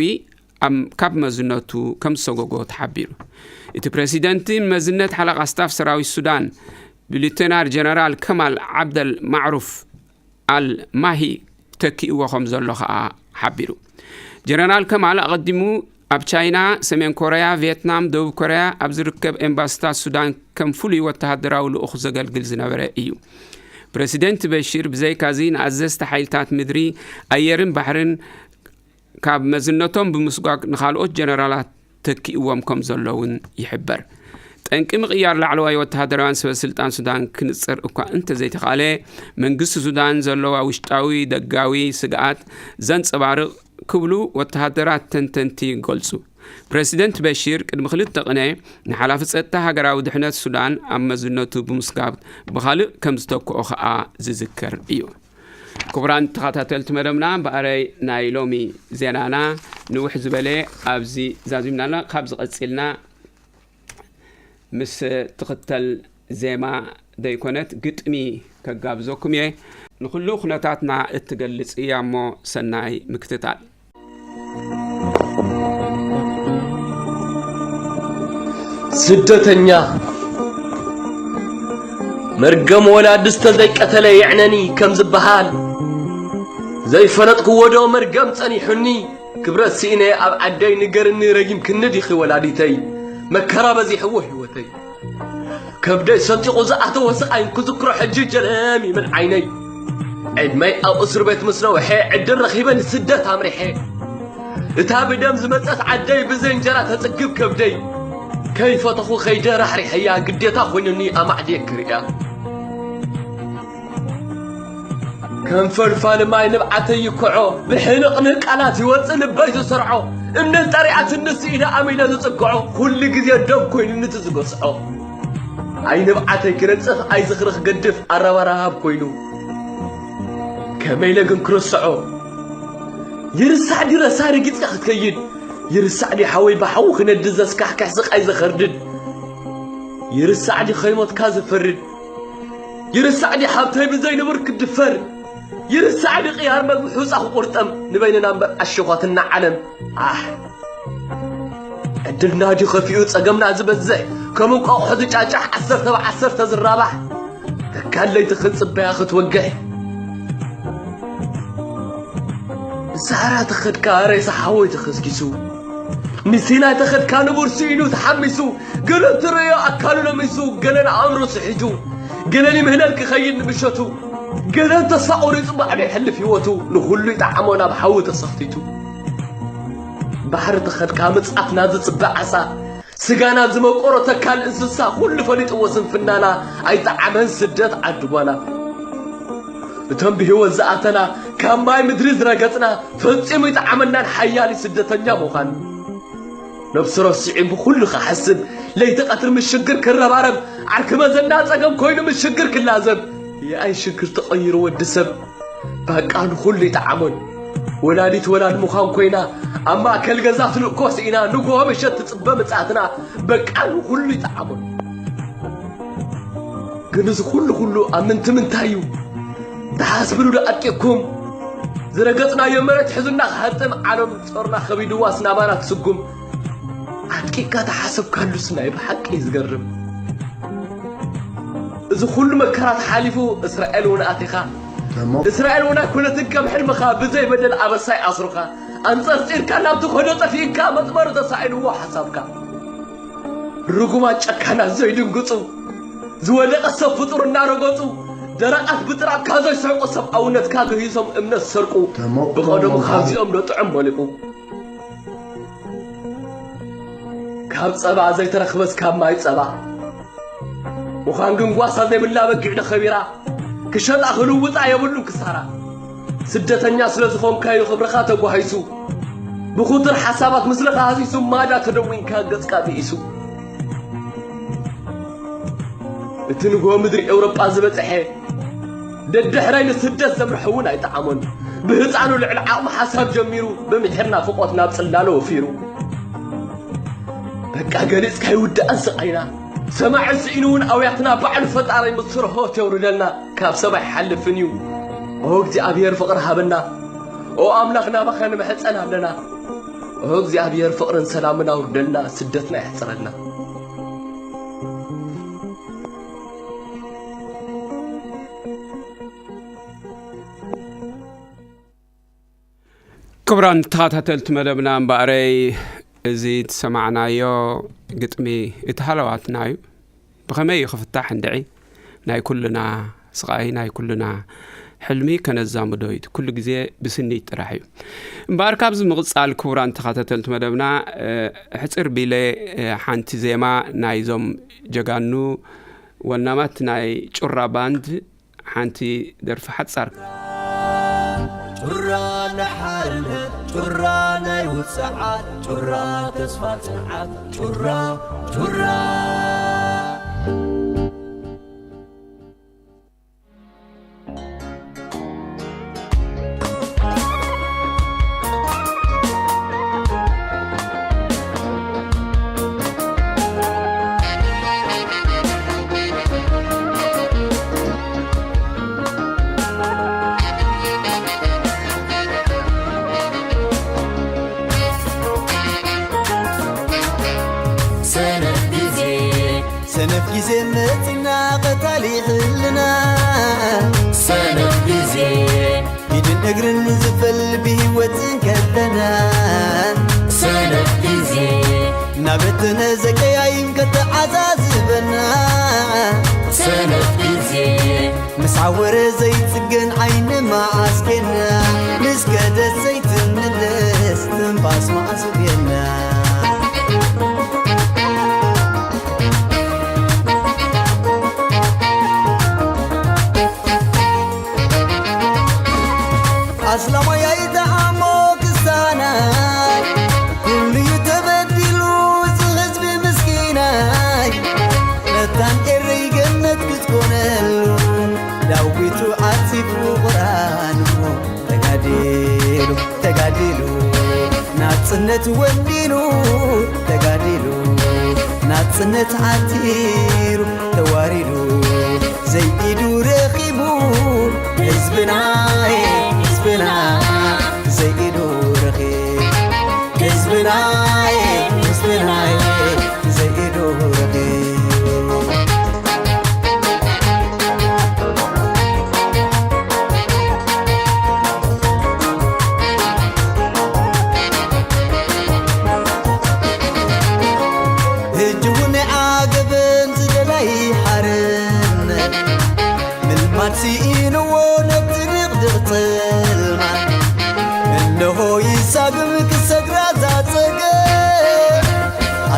ኣብ፣ ካብ መዝነቱ ከም ዝሰጎጎ ተሓቢሩ። እቲ ፕረሲደንት ንመዝነት ሓለቓ ስታፍ ሰራዊት ሱዳን ብሊተናል ጀነራል ከማል ዓብደል ማዕሩፍ ኣል ማሂ ተኪእዎ ከም ዘሎ ከኣ ሓቢሩ። ጀነራል ከማል ኣቐዲሙ ኣብ ቻይና፣ ሰሜን ኮርያ፣ ቪየትናም፣ ደቡብ ኮርያ ኣብ ዝርከብ ኤምባሲታት ሱዳን ከም ፍሉይ ወተሃደራዊ ልኡኽ ዘገልግል ዝነበረ እዩ። ፕረሲደንት በሺር ብዘይካዚ ንኣዘዝቲ ሓይልታት ምድሪ፣ ኣየርን ባሕርን ካብ መዝነቶም ብምስጓግ ንኻልኦት ጀነራላት ተኪእዎም ከም ዘሎ እውን ይሕበር። ጠንቂ ምቕያር ላዕለዋይ ወተሃደራውያን ሰበ ስልጣን ሱዳን ክንጽር እኳ እንተዘይተኻእለ፣ መንግስቲ ሱዳን ዘለዋ ውሽጣዊ ደጋዊ ስግኣት ዘንጸባርቕ ክብሉ ወተሃደራት ተንተንቲ ይገልጹ። ፕረሲደንት በሺር ቅድሚ ክልተ ቅነ ንሓላፊ ጸጥታ ሃገራዊ ድሕነት ሱዳን ኣብ መዝነቱ ብምስጋብ ብኻልእ ከም ዝተክኦ ኸኣ ዝዝከር እዩ። ክቡራን ተኸታተልቲ መደብና፣ እምበኣረይ ናይ ሎሚ ዜናና ንውሕ ዝበለ ኣብዚ ዛዚምና ኣለና። ካብዚ ቀጺልና ምስ ትኽተል ዜማ ዘይኮነት ግጥሚ ከጋብዘኩም እየ። ንኹሉ ኩነታትና እትገልጽ እያ እሞ ሰናይ ምክትታል። ስደተኛ። መርገም ወላዲ ዝተዘይቀተለ የዕነኒ ከም ዝበሃል፣ ዘይፈለጥክዎ ዶ መርገም ጸኒሑኒ? ክብረት ስኢነ ኣብ ዓደይ፣ ንገርኒ ረጊምክኒ ዲኺ ወላዲተይ? መከራ በዚሕዎ ህይወተይ፣ ከብደይ ሰንጢቑ ዝኣተወ ስቓይ ክዝክሮ ሕጂ ጀለም ይብል ዓይነይ። ዕድመይ ኣብ እስር ቤት ምስ ነውሐ፣ ዕድል ረኺበ ንስደት ኣምሪሐ። እታ ብደም ዝመጸት ዓደይ፣ ብዘይ እንጀራ ተጽግብ ከብደይ። ከይፈተኹ ከይደ ራሕሪሐያ ግዴታ ኮይኑኒ ኣማዕድየ ክርእያ። ከም ፈልፋሊ ማይ ንብዓተይ ይክዖ፣ ብሕንቕንቕ ቃላት ይወጽእ ልበይ ዝሰርዖ። እምነት ጠሪኣትኒ ስኢነ ኣሚነ ዝጽግዖ፣ ኩሉ ግዜ ደም ኮይኑኒ እቲ ዝገስዖ። ኣይ ንብዓተይ ክነጽፍ፣ ኣይ ዝኽሪ ክገድፍ፣ ኣራባራሃብ ኮይኑ። ከመይ ኢለ ግን ክርስዖ? ይርሳዕ ድዩ ረሳ ረጊጽካ ክትከይድ? ይርሳዕ ድዩ ሓወይ ብሓዊ ክነድድ ዘስካሕክሕ ስቓይ ዘኸርድድ? ይርሳዕ ድዩ ከይሞትካ ዝፈርድ? ይርሳዕ ድዩ ሓብተይ ብዘይ ንቡር ክድፈር? ይርሳዕ ድዩ ቅያር መግቢ ሑጻ ክቁርጠም? ንበይንና እምበር ኣሸኳትና ዓለም። ኣሕ! ዕድልና ድዩ ከፊኡ ጸገምና ዝበዝሕ? ከም እንቋቑሖ ዝጫጫሕ ዓሰርተ ብዓሰርተ ዝራባሕ? ተካል ለይቲ ክንጽበያ ክትወግሕ። ንሰሃራ ተኸድካ ሬሳ ሓወይ ተኸስኪሱ። ንሲና ተኸድካ ንቡር ስኢኑ ተሓሚሱ። ገለ ትርእዮ ኣካሉ ለሚሱ፣ ገለን ኣእምሮ ስሒቱ። ገለን ይምህለል ክኸይድ ንምሸቱ። ገለን ተስፋ ቆሪጹ ባዕሉ ይሕልፍ ህይወቱ። ንኹሉ ይጠዓሞ ናብ ሓዊ ተሰኽቲቱ። ባሕሪ ተኸድካ ምጽኣትና ዝጽበ ዓሳ። ስጋና ዝመቆሮ ተካል እንስሳ፣ ኩሉ ፈሊጥዎ ስንፍናና፣ ኣይጠዓመን ስደት ዓዲ ጓና። እቶም ብህይወት ዝኣተና፣ ካብ ማይ ምድሪ ዝረገጽና፣ ፈጺሙ ይጠዓመናን ሓያል ስደተኛ ምዃን። ነብሱ ረሲዑ ብኹሉ ክሓስብ፣ ለይቲ ቀትሪ ምስ ሽግር ክረባረብ፣ ዓርኪ መዘና ጸገም ኮይኑ ምስ ሽግር ክላዘብ፣ የኣይ ሽግር ተቐይሩ ወዲ ሰብ። በቃ ንኹሉ ይጠዓሞን። ወላዲት ወላድ ምዃን ኮይና፣ ኣብ ማእከል ገዛ ትልእኮ ስኢና፣ ንግሆ ምሸት ትጽበ ምጽኣትና፣ በቃ ንኹሉ ይጠዓሞን። ግን እዚ ኩሉ ኩሉ ኣብ ምንቲ ምንታይ እዩ? ተሓስብሉ ዶ ኣጥቂቕኩም? ዝረገጽናዮ መሬት ሕዙና ክሃጥም ዓለም ጾርና ከቢድዋስ ናባና ትስጉም። ኣጥቂቕካ ተሓሰብካሉስ ናይ ብሓቂ እዩ ዝገርም። እዚ ኩሉ መከራ ተሓሊፉ እስራኤል እውን ኣቲኻ። እሞ? እስራኤል እውን ኣይኮነትን ከም ሕልምኻ ብዘይ በደል ኣበሳይ ኣስሩኻ። ኣንጸርጺርካ ናብ ትኸዶ ጠፊእካ መጥመሪ ተሳኢልዎ ሓሳብካ። ርጉማት ጨካናት ዘይድንግጹ፣ ዝወደቐ ሰብ ፍጡር እናረገጹ፣ ደረቓት ብጥራብካ ዘይስሕቁ፣ ሰብኣውነትካ ገሂሶም እምነት ዝሰርቁ፣ ተመኩሮ ብቐደሙ መምሃሪ። ካብዚኦም ዶ ጥዑም መሊቑ? ካብ ጸባ ዘይተረኽበስ ካብ ማይ ጸባ ምዃን ግን ጓሳ ዘይብላ በጊዕ ዶ ከቢራ? ክሸጣ ክልውጣ የብሉን ክሳራ። ስደተኛ ስለ ዝኾንካዩ ክብርኻ ተጓሂሱ፣ ብኹቱር ሓሳባት ምስልኻ ሃሲሱ፣ ማዳ ተደዊንካ ገጽካ ብኢሱ። እቲ ንግሆ ምድሪ ኤውሮጳ ዝበጽሐ፣ ደድሕረይ ንስደት ዘምርሐ እውን ኣይጠዓሞን። ብህፃኑ ልዕሊ ዓቕሚ ሓሳብ ጀሚሩ፣ ብምሒር ናፍቖት ናብ ጽላሎ ወፊሩ። በቃ ገሊጽካ ይውዳእን ስቓይና። ሰማዒ ስኢኑ እውን ኣውያትና ባዕሉ ፈጣሪ ምስ ስርሆት የውርደልና። ካብ ሰብ ኣይሓልፍን እዩ። ኦ እግዚኣብሔር ፍቕሪ ሃበና። ኦ ኣምላኽ ናባኻ ንምሕጸን ኣለና። ኦ እግዚኣብሔር ፍቕርን ሰላምን ኣውርደልና፣ ስደትና የሕጽረልና። ክቡራን ተኸታተልቲ መደብና እምበኣረይ፣ እዚ ዝሰማዕናዮ ግጥሚ እቲ ሃለዋትና እዩ። ብኸመይ እዩ ክፍታሕ እንድዒ? ናይ ኩልና ስቓይ፣ ናይ ኩልና ሕልሚ ከነዛምዶ እዩ። ኩሉ ግዜ ብስኒት ጥራሕ እዩ። እምበኣር ካብዚ ምቕጻል ክቡራን ተኸታተልቲ መደብና፣ እ፣ ሕጽር ቢለ፣ እ፣ ሓንቲ ዜማ ናይዞም ጀጋኑ ወናማት ናይ ጩራ ባንድ ሓንቲ ደርፊ ሓጻር። ጩራ ናይ ሓርነት፣ ጩራ ናይ ውጽዓት፣ ጩራ ተስፋ ጽንዓት፣ ጩራ፣ ጩራ። ሰነፍ ግዜ፣ ሰነፍ ግዜ መጺና ቀታሊ ሕልና። ሰነፍ ግዜ፣ ኢድን እግርን ዝፈል ብህይወት እንከለና። ሰነፍ ግዜ፣ እናበተነ ዘቀያይም ከተዓዛዝበና። ሰነፍ ግዜ፣ ምስ ዓወረ ዘይጽገን ዓይኒ መዓስ ጌና፣ ምስ ከደት ዘይትምለስ ትንፋስ መዓስ ጌና። ጽነት ወዲኑ ተጋዲሉ ናጽነት ዓቲሩ ተዋሪዱ ዘይኢዱ ረኺቡ ህዝብናይ ህዝብና ዘይኢዱ ረኺቡ ህዝብናይ ህዝብናይ ዘይኢዱ ረኺቡ ሕጂ እውን ዓገበን ዝደላይ ሓርነት ምልማድ ስኢንዎ ነቲ ድቕድቕ ጽልማት እንሆ ይሳግም ክሰግራ ዛጸገ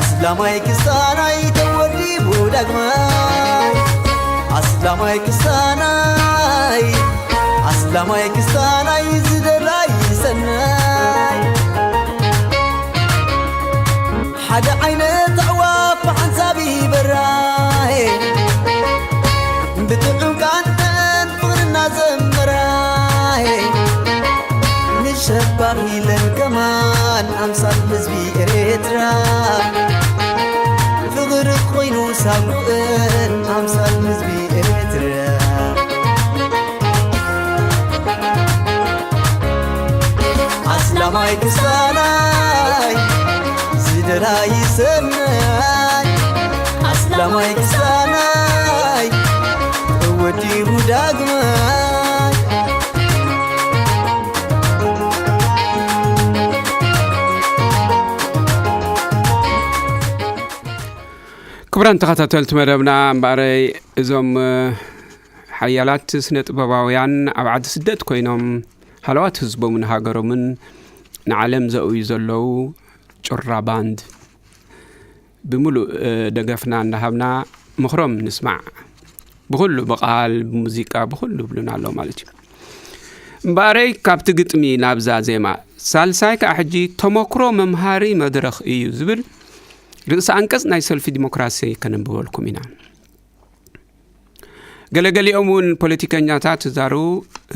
ኣስላማይ ክስታናይ ተወዲቡ ዳግማይ ኣስላማይ ክስታናይ ኣስላማይ ክስታናይ ዝደላይ ሰናይ ሓደ ዓይነት ኣዕዋፍ ብሓንሳብ ይበራይ ብጥዑም ቃንተን ፍቕርና ዘመራይ ንሸባኺለን ከማን ኣምሳል ህዝቢ ኤርትራ ፍቕሪ ኮይኑ ሳጉእን ኣምሳል ህዝቢ ኤርትራ ኣስላማይ ክስታናይ ዝደላይ ሰናይ ኣስላማይ ክስታናይ ተወዲቡ ዳግማይ ክቡራን ተኸታተልቲ መደብና እምበኣረይ እዞም ሓያላት ስነ ጥበባውያን ኣብ ዓዲ ስደት ኮይኖም ሃለዋት ህዝቦምን ሃገሮምን ንዓለም ዘእውዩ ዘለዉ ጩራ ባንድ ብምሉእ ደገፍና እንዳሃብና ምኽሮም ንስማዕ። ብኹሉ ብቓል ብሙዚቃ ብኹሉ ይብሉና ኣለዉ ማለት እዩ። እምበኣረይ ካብቲ ግጥሚ ናብዛ ዜማ ሳልሳይ ከዓ ሕጂ ተመክሮ መምሃሪ መድረኽ እዩ ዝብል ርእሲ ኣንቀጽ ናይ ሰልፊ ዲሞክራሲ ከነንብበልኩም ኢና። ገለገሊኦም እውን ፖለቲከኛታት ዝዛረቡ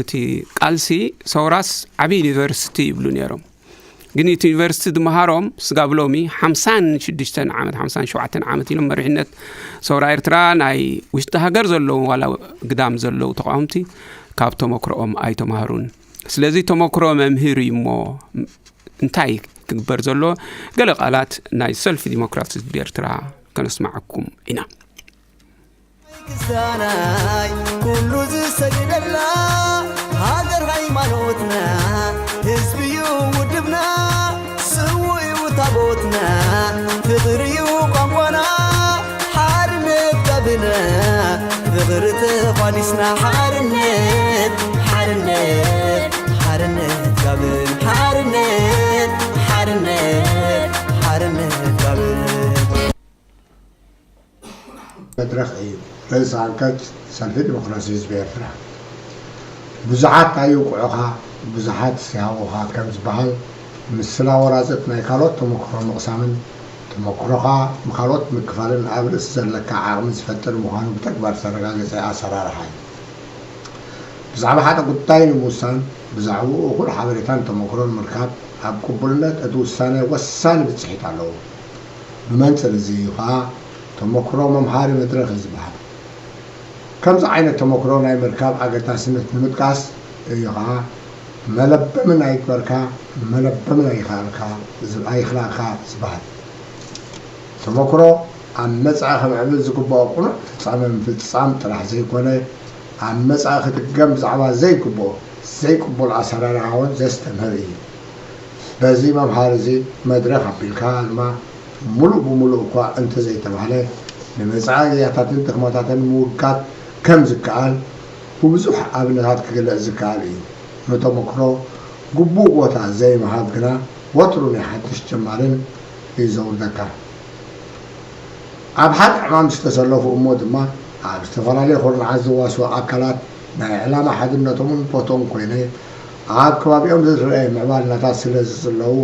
እቲ ቃልሲ ሰውራስ ዓብዪ ዩኒቨርሲቲ ይብሉ ነይሮም። ግን እቲ ዩኒቨርሲቲ ዝመሃሮም ስጋብ ሎሚ ሓምሳን ሽዱሽተን ዓመት ሓምሳን ሸውዓተን ዓመት ኢሎም መሪሕነት ሰውራ ኤርትራ ናይ ውሽጢ ሃገር ዘለዉ ዋላ ግዳም ዘለዉ ተቃወምቲ ካብ ተመክሮኦም ኣይተማህሩን። ስለዚ ተመክሮ መምህር እዩ እሞ እንታይ ክግበር ዘሎ ገለ ቃላት ናይ ሰልፊ ዲሞክራሲ ህዝቢ ኤርትራ ከነስማዓኩም ኢና። ክስታናይ ኩሉ ዝሰግደላ ሃገር ሃይማኖትና ህዝብዩ ውድብና ስውእዩ ታቦትና ፍቕርዩ ቋንቋና ሓርነት ጋብና ፍቕሪ ተቋዲስና ሓርነት ሓርነት ሓርነት ጋብን ሓርነት ሓርነት ሓርነት ሓርነት ጋብን መድረኽ እዩ። ርእሰ ኣንቀጽ ሰልፊ ዲሞክራሲ ህዝቢ ኤርትራ። ብዙሓት ኣይውቅዑኻ፣ ብዙሓት ይሃውኻ ከም ዝበሃል፣ ምስላ ወራዘት ናይ ካልኦት ተመክሮ ምቕሳምን ተመክሮኻ ብኻልኦት ምክፋልን ኣብ ርእሲ ዘለካ ዓቕሚ ዝፈጥር ምዃኑ ብተግባር ዝተረጋገጸ ኣሰራርሓ እዩ። ብዛዕባ ሓደ ጉዳይ ንምውሳን፣ ብዛዕባኡ እኹል ሓበሬታን ተመክሮን ምርካብ ኣብ ቅቡልነት እቲ ውሳነ ወሳኒ ብጽሒት ኣለዎ። ብመንጽር እዚ እዩ ኸኣ ተመክሮ መምሃሪ መድረኽ እዩ ዝበሃል። ከምዚ ዓይነት ተመክሮ ናይ ምርካብ ኣገዳስነት ንምጥቃስ እዩ ኸኣ መለበሚ ኣይግበርካ፣ መለበሚ ኣይኸኣልካ፣ ዝ- ኣይኽላእካ ዝበሃል። ተመክሮ ኣብ መጻኢ ከምዕብል ዝግባኦ ቅኑዕ ፍጻመ ምፍጻም ጥራሕ ዘይኮነ፣ ኣብ መጻኢ ክድገም ብዛዕባ ዘይግብኦ ዘይቅቡል ኣሰራርሓ እውን ዘስተምህር እዩ። በዚ መምሃሪ እዚ መድረኽ ኣቢልካ ድማ ምሉእ ብምሉእ እኳ እንተዘይተባህለ ንመጻኢ ግያታትን ድኽመታትን ምውጋድ ከም ዝከኣል ብብዙሕ ኣብነታት ክግለጽ ዝከኣል እዩ። ንተመክሮ ግቡእ ቦታ ዘይምሃብ ግና ወትሩ ናይ ሓድሽ ጀማርን እዩ ዘውርደካ። ኣብ ሓደ ዕማም ዝተሰለፉ እሞ ድማ ኣብ ዝተፈላለየ ኩርናዓት ዝዋስኡ ኣካላት ናይ ዕላማ ሓድነቶምን ቦትኦን ኮይነ ኣብ ከባቢኦም ዝረኣየ ምዕባልናታት ስለ ዝጽለዉ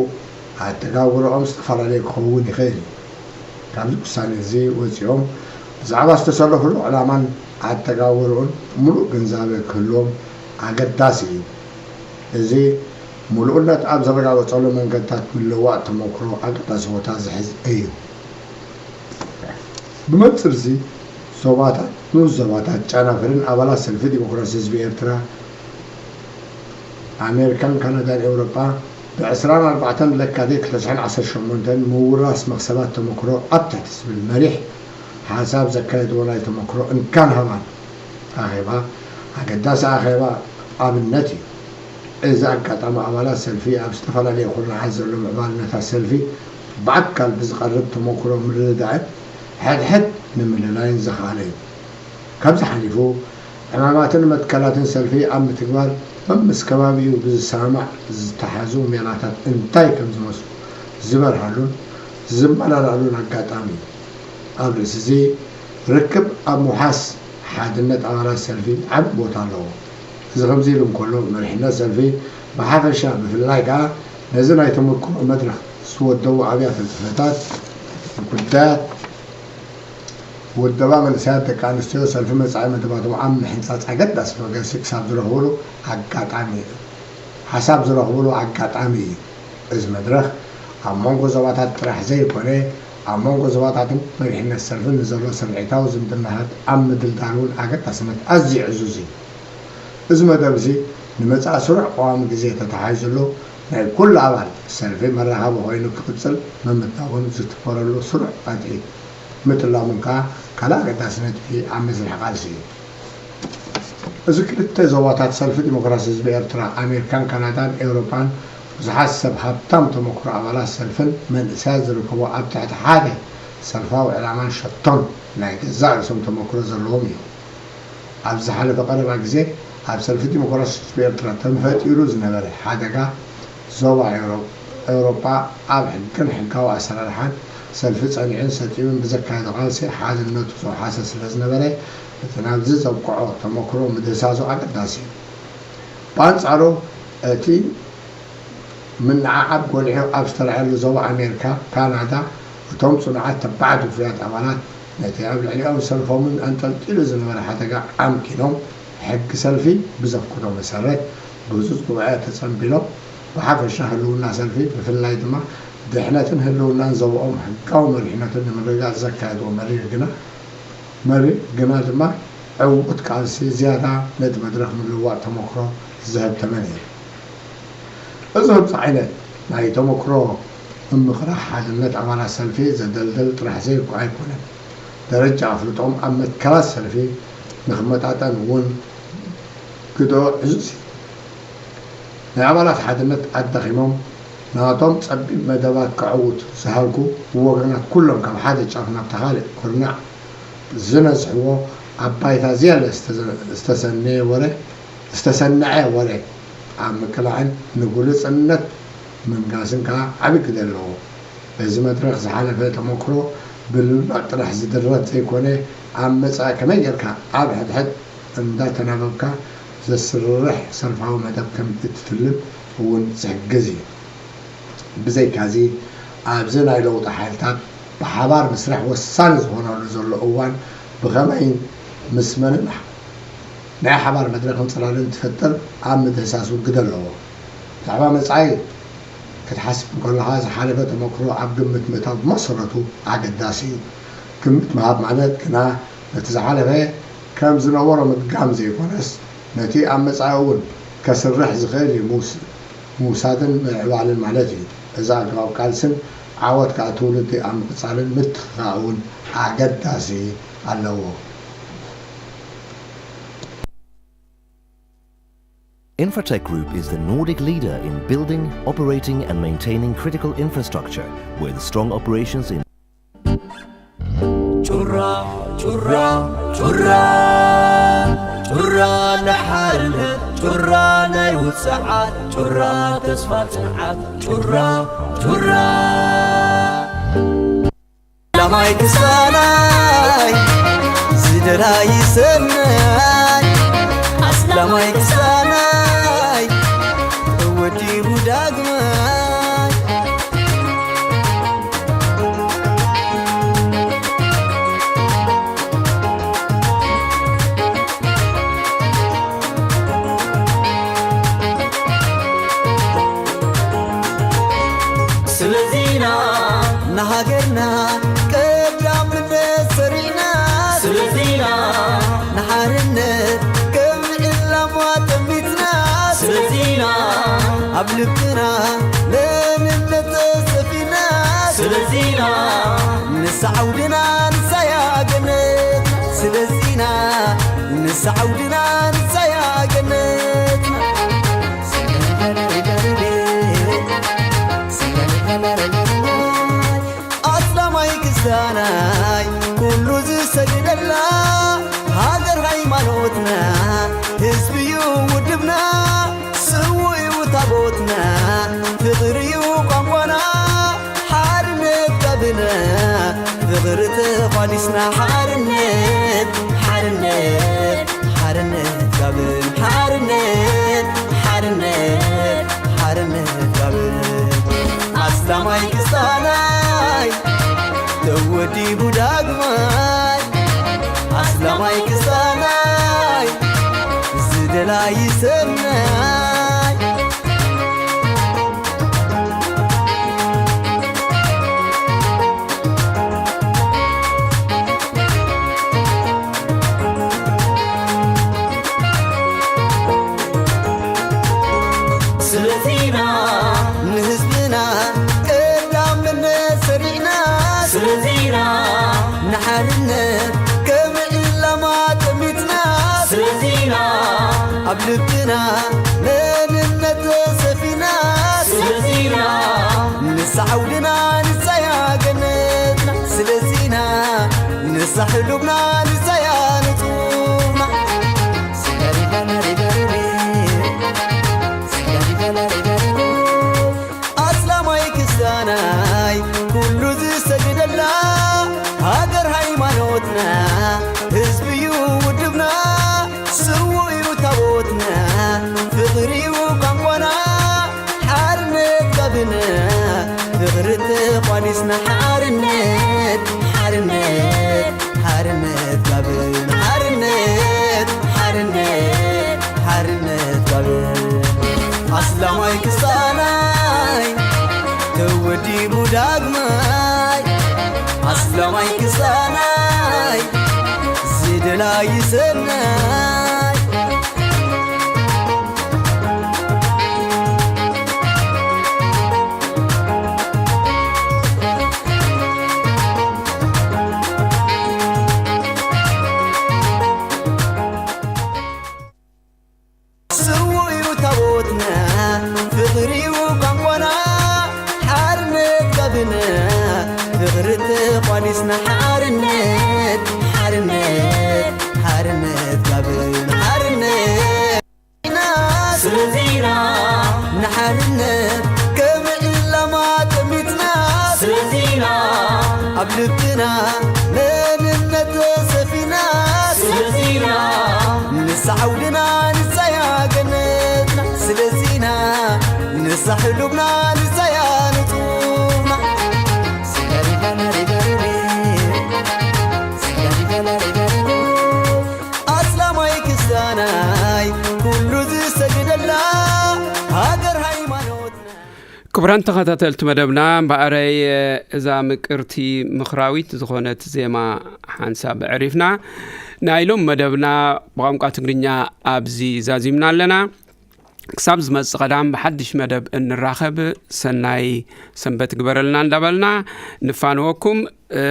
ኣተጋብርኦም ዝተፈላለየ ክኸውን ይኽእል እዩ። ካብዚ ውሳኔ እዚ ወጺኦም ብዛዕባ ዝተሰለፉሉ ዕላማን ኣተጋብርኡን ምሉእ ግንዛበ ክህልዎም ኣገዳሲ እዩ። እዚ ምሉእነት ኣብ ዘረጋገጸሉ መንገድታት ምልውዋጥ ተመክሮ ኣገዳሲ ቦታ ዝሕዝ እዩ። ብመንጽርዚ ዞባታት፣ ንኡስ ዞባታት ጨናፍርን ኣባላት ሰልፊ ዲሞክራሲ ህዝቢ ኤርትራ፣ ኣሜሪካን ካናዳን ኤውሮጳ፣ ብ ዕስራን ኣርባዕተን ለካቲት ክልተ ሽሕን ዓሰርተ ሸሞንተን ምውራስ መኽሰባት ተመክሮ ኣብ ትሕቲ ዝብል መሪሕ ሓሳብ ዘካየድዎ ናይ ተመክሮ እንካን ሃባን ኣኼባ፣ ኣገዳሲ ኣኼባ ኣብነት እዩ። እዚ ኣጋጣሚ ኣባላት ሰልፊ ኣብ ዝተፈላለየ ኩርናዓት ዘሎ ምዕባለታት ሰልፊ ብኣካል ብዝቐርብ ተመክሮ ምርድዳእን ሕድሕድ ንምልላይን ዘኽኣለ እዩ። ካብዚ ሓሊፉ፣ ዕማማትን መትከላትን ሰልፊ ኣብ ምትግባር፣ መምስ ከባቢኡ ብዝሰማማዕ ዝተሓዙ ሜላታት እንታይ ከም ዝመስሉ ዝበርሃሉን ዝመላላሉን ኣጋጣሚ እዩ። ኣብ ርእሲ እዚ ርክብ ኣብ ምውሓስ ሓድነት ኣባላት ሰልፊ ዓቢ ቦታ ኣለዎ። እዚ ከምዚ ኢሉ እንከሎ፣ መሪሕነት ሰልፊ ብሓፈሻ፣ ብፍላይ ከኣ ነዚ ናይ ተመክሮ መድረኽ ዝወደቡ ኣብያተ ጽሕፈታት፣ ጉዳያት ውደባ መንእሰያት ደቂ ኣንስትዮ ሰልፊ መጻኢ መደባቶም ኣብ ምሕንጻጽ ኣገዳሲ መገሲ ክሳብ ዝረኽብሉ ኣጋጣሚ እዩ። ሓሳብ ዝረኽብሉ ኣጋጣሚ እዩ። እዚ መድረኽ ኣብ መንጎ ዞባታት ጥራሕ ዘይኮነ፣ ኣብ መንጎ ዞባታትን መሪሕነት ሰልፍን ንዘሎ ስምዒታዊ ዝምድናታት ኣብ ምድልዳል እውን ኣገዳስነት ኣዝዩ ዕዙዝ እዩ። እዚ መደብ እዚ ንመጻኢ ስሩዕ ቀዋሚ ግዜ ተተሓሒዙሉ፣ ናይ ኩሉ ኣባል ሰልፊ መራኸቢ ኮይኑ ክቕጽል ምምዳቡን ዝትኮረሉ ስሩዕ ቀጥዒ ምጥላሙን ከኣ ካልእ ኣገዳሲ ነጥቢ ኣብ መስርሕ ቃልሲ እዩ። እዚ ክልተ ዞባታት ሰልፊ ዲሞክራሲ ህዝቢ ኤርትራ፣ ኣሜሪካን ካናዳን ኤውሮጳን፣ ብዙሓት ሰብ ሃብታም ተመክሮ ኣባላት ሰልፍን መንእሰያት ዝርከቦ ኣብ ትሕቲ ሓደ ሰልፋዊ ዕላማን ሸቶን ናይ ገዛእ ርእሶም ተመክሮ ዘለዎም እዮም። ኣብ ዝሓለፈ ቀረባ ግዜ ኣብ ሰልፊ ዲሞክራሲ ህዝቢ ኤርትራ ተፈጢሩ ዝነበረ ሓደጋ፣ ዞባ ኤውሮ-፣ ኤውሮጳ ኣብ ሕግን ሕጋዊ ኣሰራርሓን ሰልፊ ጸኒዑን ሰጢሙን ብዘካየዶ ቃልሲ ሓድነቱ ዘውሓሰ ስለ ዝነበረ፣ እቲ ናብዚ ዘብቅዖ ተመክሮ ምድህሳሱ ኣገዳሲ እዩ። ብኣንጻሩ፣ እቲ ምንዓዓብ ጎሊሑ ኣብ ዝተራእየሉ ዞባ ኣሜሪካ፣ ካናዳ፣ እቶም ጽኑዓት ተባዓት ውፉያት ኣባላት ነቲ ኣብ ልዕሊኦም ሰልፎምን ኣንጠልጢሉ ዝነበረ ሓደጋ ኣምኪኖም፣ ሕጊ ሰልፊ ብዘፍቅዶ መሰረት ብህጹጽ ጉባኤ ተጸንቢሎም፣ ብሓፈሻ ህልውና ሰልፊ፣ ብፍላይ ድማ ድሕነትን ህልውናን ዞባኦም ሕጋዊ መሪሕነቱን ንምርግጋጽ ዘካየድዎ መሪር ግና መሪር ግና ድማ ዕዉት ቃልሲ ዝያዳ ነቲ መድረኽ ምልውዋጥ ተመክሮ ዘሀብተመ ነይሩ። እዚ ከምዚ ዓይነት ናይ ተመክሮ ምምቕራሕ ሓድነት ኣባላት ሰልፊ ዘደልድል ጥራሕ ዘይኮ-፣ ኣይኮነን። ደረጃ ኣፍልጦም ኣብ መትከላት ሰልፊ ንኽመጣጠን እውን ግደ ዕዙዝ እዩ። ናይ ኣባላት ሓድነት ኣዳኺሞም፣ ናቶም ጸቢብ መደባት ከዐውቱ ዝሃልኩ ወገናት ኩሎም ካብ ሓደ ጫፍ ናብቲ ካልእ ኩርናዕ ዝነዝሕዎ፣ ኣብ ባይታ ዝያዳ ዝተዘ-፣ ዝተሰነየ ወረ፣ ዝተሰነዐ ወረ ኣብ ምቅላዕን ንግሉጽነት ምምጋስን ከኣ ዓቢ ግደ ኣለዎ። በዚ መድረኽ ዝሓለፈ ተመክሮ ብምልማድ ጥራሕ ዝድረት ዘይኮነ፣ ኣብ መጻኢ ከመይ ጌርካ ኣብ ሕድሕድ እንዳተናበብካ ዘስርሕ ሰልፋዊ መደብ ከም እትትልም እውን ዝሕግዝ እዩ። ብዘይካዚ፣ ኣብዚ ናይ ለውጢ ሓይልታት ብሓባር ምስራሕ ወሳኒ ዝኾነሉ ዘሎ እዋን ብኸመይን ምስ መንን ናይ ሓባር መድረኽን ጽላልን ትፈጥር ኣብ ምድህሳሱ ግደ ኣለዎ። ብዛዕባ መጻኢ ክትሓስብ እንከለኻ፣ ዝሓለፈ ተመክሮ ኣብ ግምት ምእታው ብመሰረቱ ኣገዳሲ እዩ። ግምት ምሃብ ማለት ግና፣ ነቲ ዝሓለፈ ከም ዝነበሮ ምድጋም ዘይኮነስ፣ ነቲ ኣብ መጻኢ እውን ከስርሕ ዝኽእል እዩ ምውስ-፣ ምውሳድን ምዕባልን ማለት እዩ። እዚ ኣገባብ ቃልስን ዓወት ከኣ ትውልዲ ኣብ ምቕጻልን ምትኽኻእ እውን ኣገዳሲ ኣለዎ። Infratech Group is the Nordic leader in building, operating and maintaining critical infrastructure with strong operations in ጩራ፣ ጩራ፣ ጩራ፣ ጩራ ናይ ሓርነት፣ ጩራ ናይ ውጽዓት፣ ጩራ ተስፋ ጽንዓት፣ ጩራ፣ ጩራ። ኣስላማይ ክስታይ ዝደላይ ሰናይ፣ ኣስላማይ ክስታይ ተወዲቡ ዳግማይ። ኢና ንሃገርና ቀዳምነት ሰሪዕና፣ ስለዚና ንሓርነት ከም ዕላማ ጠሚትና፣ ስለዚና ኣብ ልብና መንነት ሰፊና፣ ስለዚና ንሳ ዓውድና ንሳያ ገነት፣ ስለዚና ንሳ ዓውድና ንሳያ ገነት። ኣስላማይ ክስታናይ ኩሉ ዝሰግደላ፣ ሃገር ሃይማኖትና፣ ህዝብዩ ውድብና፣ ስዉእዩ ታቦትና፣ ፍቕርዩ ቋንቋና፣ ሓርነት ጋብና፣ ፍቕሪ ተቋዲስና፣ ሓርነት፣ ሓርነት፣ ሓርነት ጋብን፣ ሓርነት፣ ሓርነት፣ ሓርነት ጋብን። ኣስላማይ ክስታናይ ተወዲቡ ዳግማይ፣ ኣስላማይ ክስታናይ ዝደላይ ይሰናይ። ስለዚና ንህዝብና ቀዳምነት ሰሪዕና፣ ስለዚና ንሓርነት ከም ዕላማ ጠሚትና፣ ስለዚና ኣብ ልብና መንነት ሰፊና፣ ስለዚና ንሳ ዓውድና ንሳያ ገነትና፣ ስለዚና ንሳ ሕሉብና ንሳያ ንጹና። ኣስላማይ ክስታናይ ኩሉ ዝሰግደላ፣ ሃገር ሃይማኖትና፣ ህዝብዩ ውድብና፣ ስዉእዩ ታቦትና፣ ፍቕርዩ ቋንቋና፣ ሓርነት ጋብና፣ ፍቕሪ ተቋዲስና፣ ሓርነት፣ ሓርነት፣ ሓርነት ጋብን፣ ሓርነት፣ ሓርነት፣ ሓርነት ጋብን። ኣስላማይ ክስታናይ ተወዲቡ ዳግማይ፣ ኣስላማይ ክስታናይ ዝደላይ ይሰናይ። ስዉእዩ ታቦትና፣ ፍቕርዩ ቋንቋና፣ ሓርነት ጋብና፣ ፍቕሪ ተቋዲስና፣ ሓርነት፣ ሓርነት፣ ሓርነት ጋብና፣ ሓርነት። ስለዚና ንሓርነት ከም ዕላማ ጠሚትና፣ ስለዚና ኣብ ልብና መንነት ሰፊና፣ ስለዚና ንሳ ዓውድና ንሳያ ገነትና፣ ስለዚና ንሳ ሕሉብና ንሳያ ንጹና። ኣስላማይ ክስታናይ ኩሉ ዝሰግደላ ሃገር ሃይማኖትና። ክቡራን ተኸታተልቲ መደብና፣ እምበኣረይ እዛ ምቅርቲ ምኽራዊት ዝኾነት ዜማ ሓንሳብ ኣዕሪፍና፣ ናይ ሎም መደብና ብቋንቋ ትግርኛ ኣብዚ ዛዚምና ኣለና። ክሳብ ዝመጽእ ቀዳም ብሓድሽ መደብ እንራኸብ፣ ሰናይ ሰንበት ግበረልና እንዳበልና ንፋንወኩም። እ፣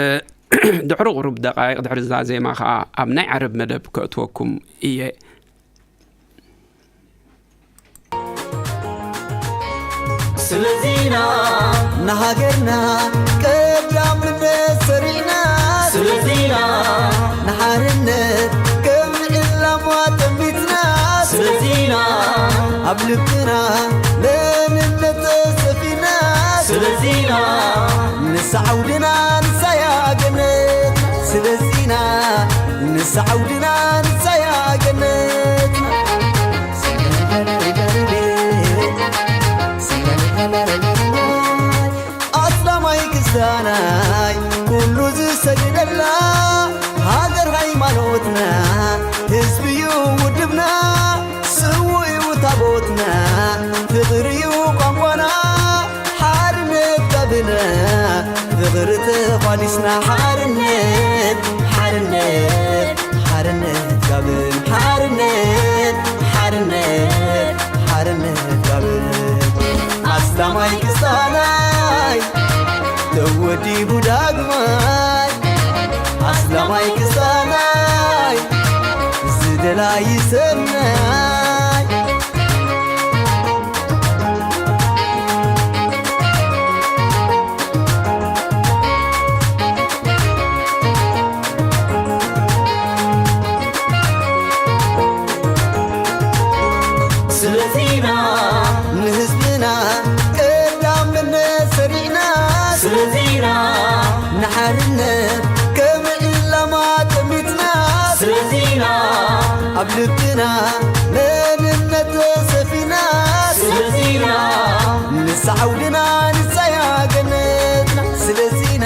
ድሕሪ ቁሩብ ደቃይቕ ድሕሪ እዛ ዜማ ኸኣ ኣብ ናይ ዓረብ መደብ ከእትወኩም እየ። ስለዚና ንሃገርና ቀዳምነት ሰሪዕና፣ ስለዚና ንሓርነት ከም ዕላማ ጠሚትና፣ ስለዚና ኣብ ልብና መንነት ሰፊና፣ ስለዚና ንሳ ዓውድና ንሳያ ገነትና፣ ስለዚና ንሳ ዓውድና ንሳያ ገነትና። ኣስላማይ ክስታናይ ኩሉ ዝሰግደላ ሃገር ሃይማኖትና፣ ህዝብዩ ውድብና፣ ስዉእዩ ታቦትና፣ ፍቕርዩ ቋንቋና፣ ሓርነት ጋብና፣ ፍቕሪ ተቋዲስና ሓርነት፣ ሓርነት፣ ሓርነት ጋብን፣ ሓርነት፣ ሓርነት፣ ሓርነት ጋብን። ኣስላማይ ክስታናይ ተወዲቡ ዳግማይ፣ ኣስላማይ ክስታናይ ዝደላይ ይሰናይ። ስለዚና ንህዝብና ቀዳምነት ሰሪዕና፣ ስለዚና ንሓርነት ከም ዕላማ ጠሚትና፣ ስለዚና ኣብ ልብና መንነት ሰፊና፣ ስለዚና ንሳ ዓውድና ንሳያ ገነትና፣ ስለዚና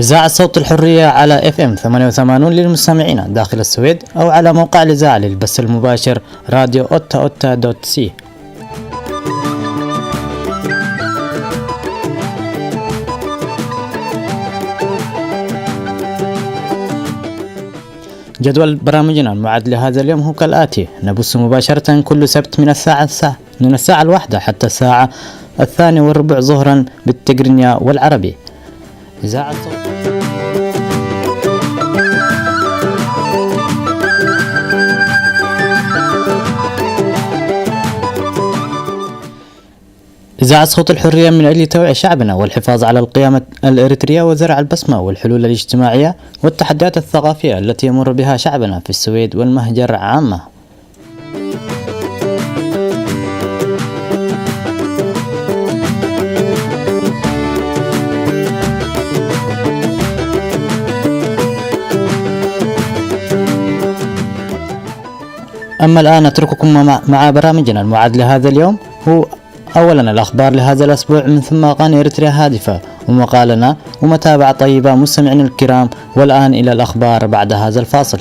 إذاعة صوت الحرية على إف إم ثمانية وثمانون للمستمعين داخل السويد، أو على موقع الإذاعة للبث المباشر راديو أوتا أوتا دوت سي. جدول برامجنا المعد لهذا اليوم هو كالآتي: نبث مباشرة كل سبت من الساعة الساعة من الساعة الواحدة حتى الساعة الثانية والربع ظهرا بالتقرينيا والعربي. إذاعة صوت إذاعة صوت الحرية من أجل توعية شعبنا والحفاظ على القيم الإريترية وزرع البصمة والحلول الاجتماعية والتحديات الثقافية التي يمر بها شعبنا في السويد والمهجر عامة. أما الآن نترككم مع، مع برامجنا المعد لهذا اليوم. هو أولا الأخبار لهذا الأسبوع، من ثم أغاني إريتريا هادفة ومقالنا ومتابعة طيبة مستمعينا الكرام. والآن إلى الأخبار بعد هذا الفاصل.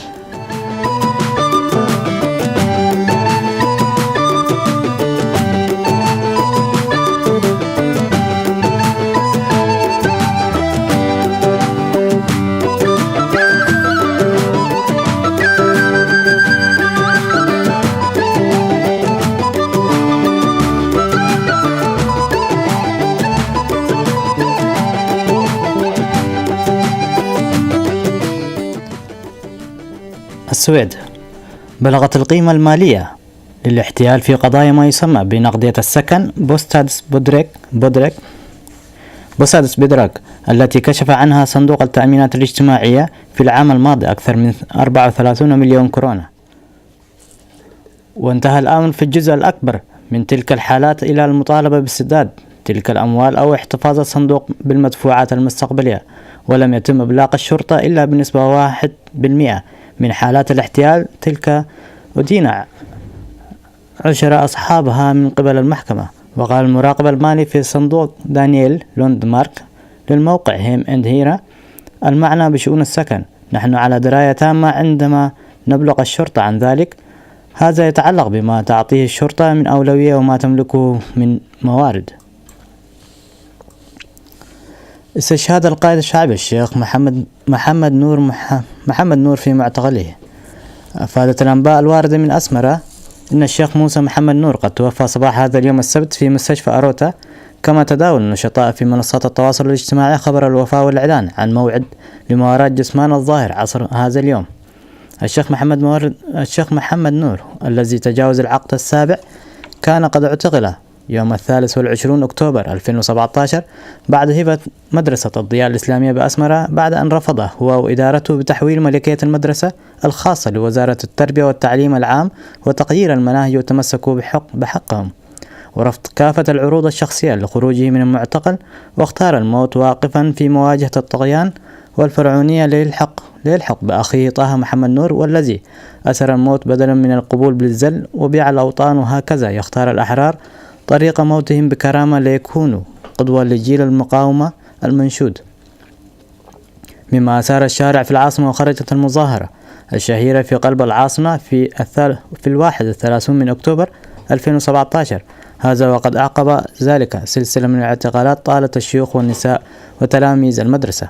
السويد بلغت القيمة المالية للاحتيال في قضايا ما يسمى بنقدية السكن بوستادس بودريك، بودريك، بوستادس بودريك، التي كشف عنها صندوق التأمينات الاجتماعية في العام الماضي أكثر من أربعة وثلاثون مليون كورونا. وانتهى الأمر في الجزء الأكبر من تلك الحالات إلى المطالبة بالسداد تلك الأموال أو احتفاظ الصندوق بالمدفوعات المستقبلية، ولم يتم إبلاغ الشرطة إلا بنسبة واحد بالمئة من حالات الاحتيال تلك، أدين عشر أصحابها من قبل المحكمة. وقال المراقب المالي في صندوق دانييل لوندمارك للموقع هيم إند هيرا: المعنى بشؤون السكن، نحن على دراية تامة عندما نبلغ الشرطة عن ذلك. هذا يتعلق بما تعطيه الشرطة من أولوية وما تملكه من موارد. استشهاد القائد الشعبي الشيخ محمد، محمد نور مح-، محمد نور في معتقله. أفادت الأنباء الواردة من أسمرة أن الشيخ موسى محمد نور قد توفى صباح هذا اليوم السبت في مستشفى أروتا، كما تداول النشطاء في منصات التواصل الاجتماعي خبر الوفاة والإعلان عن موعد لمواراة جسمان الظاهر عصر هذا اليوم. الشيخ محمد مورد، الشيخ محمد نور الذي تجاوز العقد السابع كان قد اعتقل يوم الثالث والعشرون أكتوبر ألفين وسبعتاشر بعد هبة مدرسة الضياء الإسلامية بأسمرة، بعد أن رفض هو وإدارته بتحويل ملكية المدرسة الخاصة لوزارة التربية والتعليم العام وتغيير المناهج، وتمسكوا بحق، بحقهم ورفض كافة العروض الشخصية لخروجه من المعتقل، واختار الموت واقفا في مواجهة الطغيان والفرعونية ليلحق، ليلحق بأخيه طه محمد نور، والذي أسر الموت بدلا من القبول بالذل وبيع الأوطان. وهكذا يختار الأحرار طريق موتهم بكرامة ليكونوا قدوة لجيل المقاومة المنشود. مما أثار الشارع في العاصمة، وخرجت المظاهرة الشهيرة في قلب العاصمة في الثال-، في الواحد والثلاثون من أكتوبر ألفين وسبعتاشر. هذا وقد أعقب ذلك سلسلة من الاعتقالات طالت الشيوخ والنساء وتلاميذ المدرسة.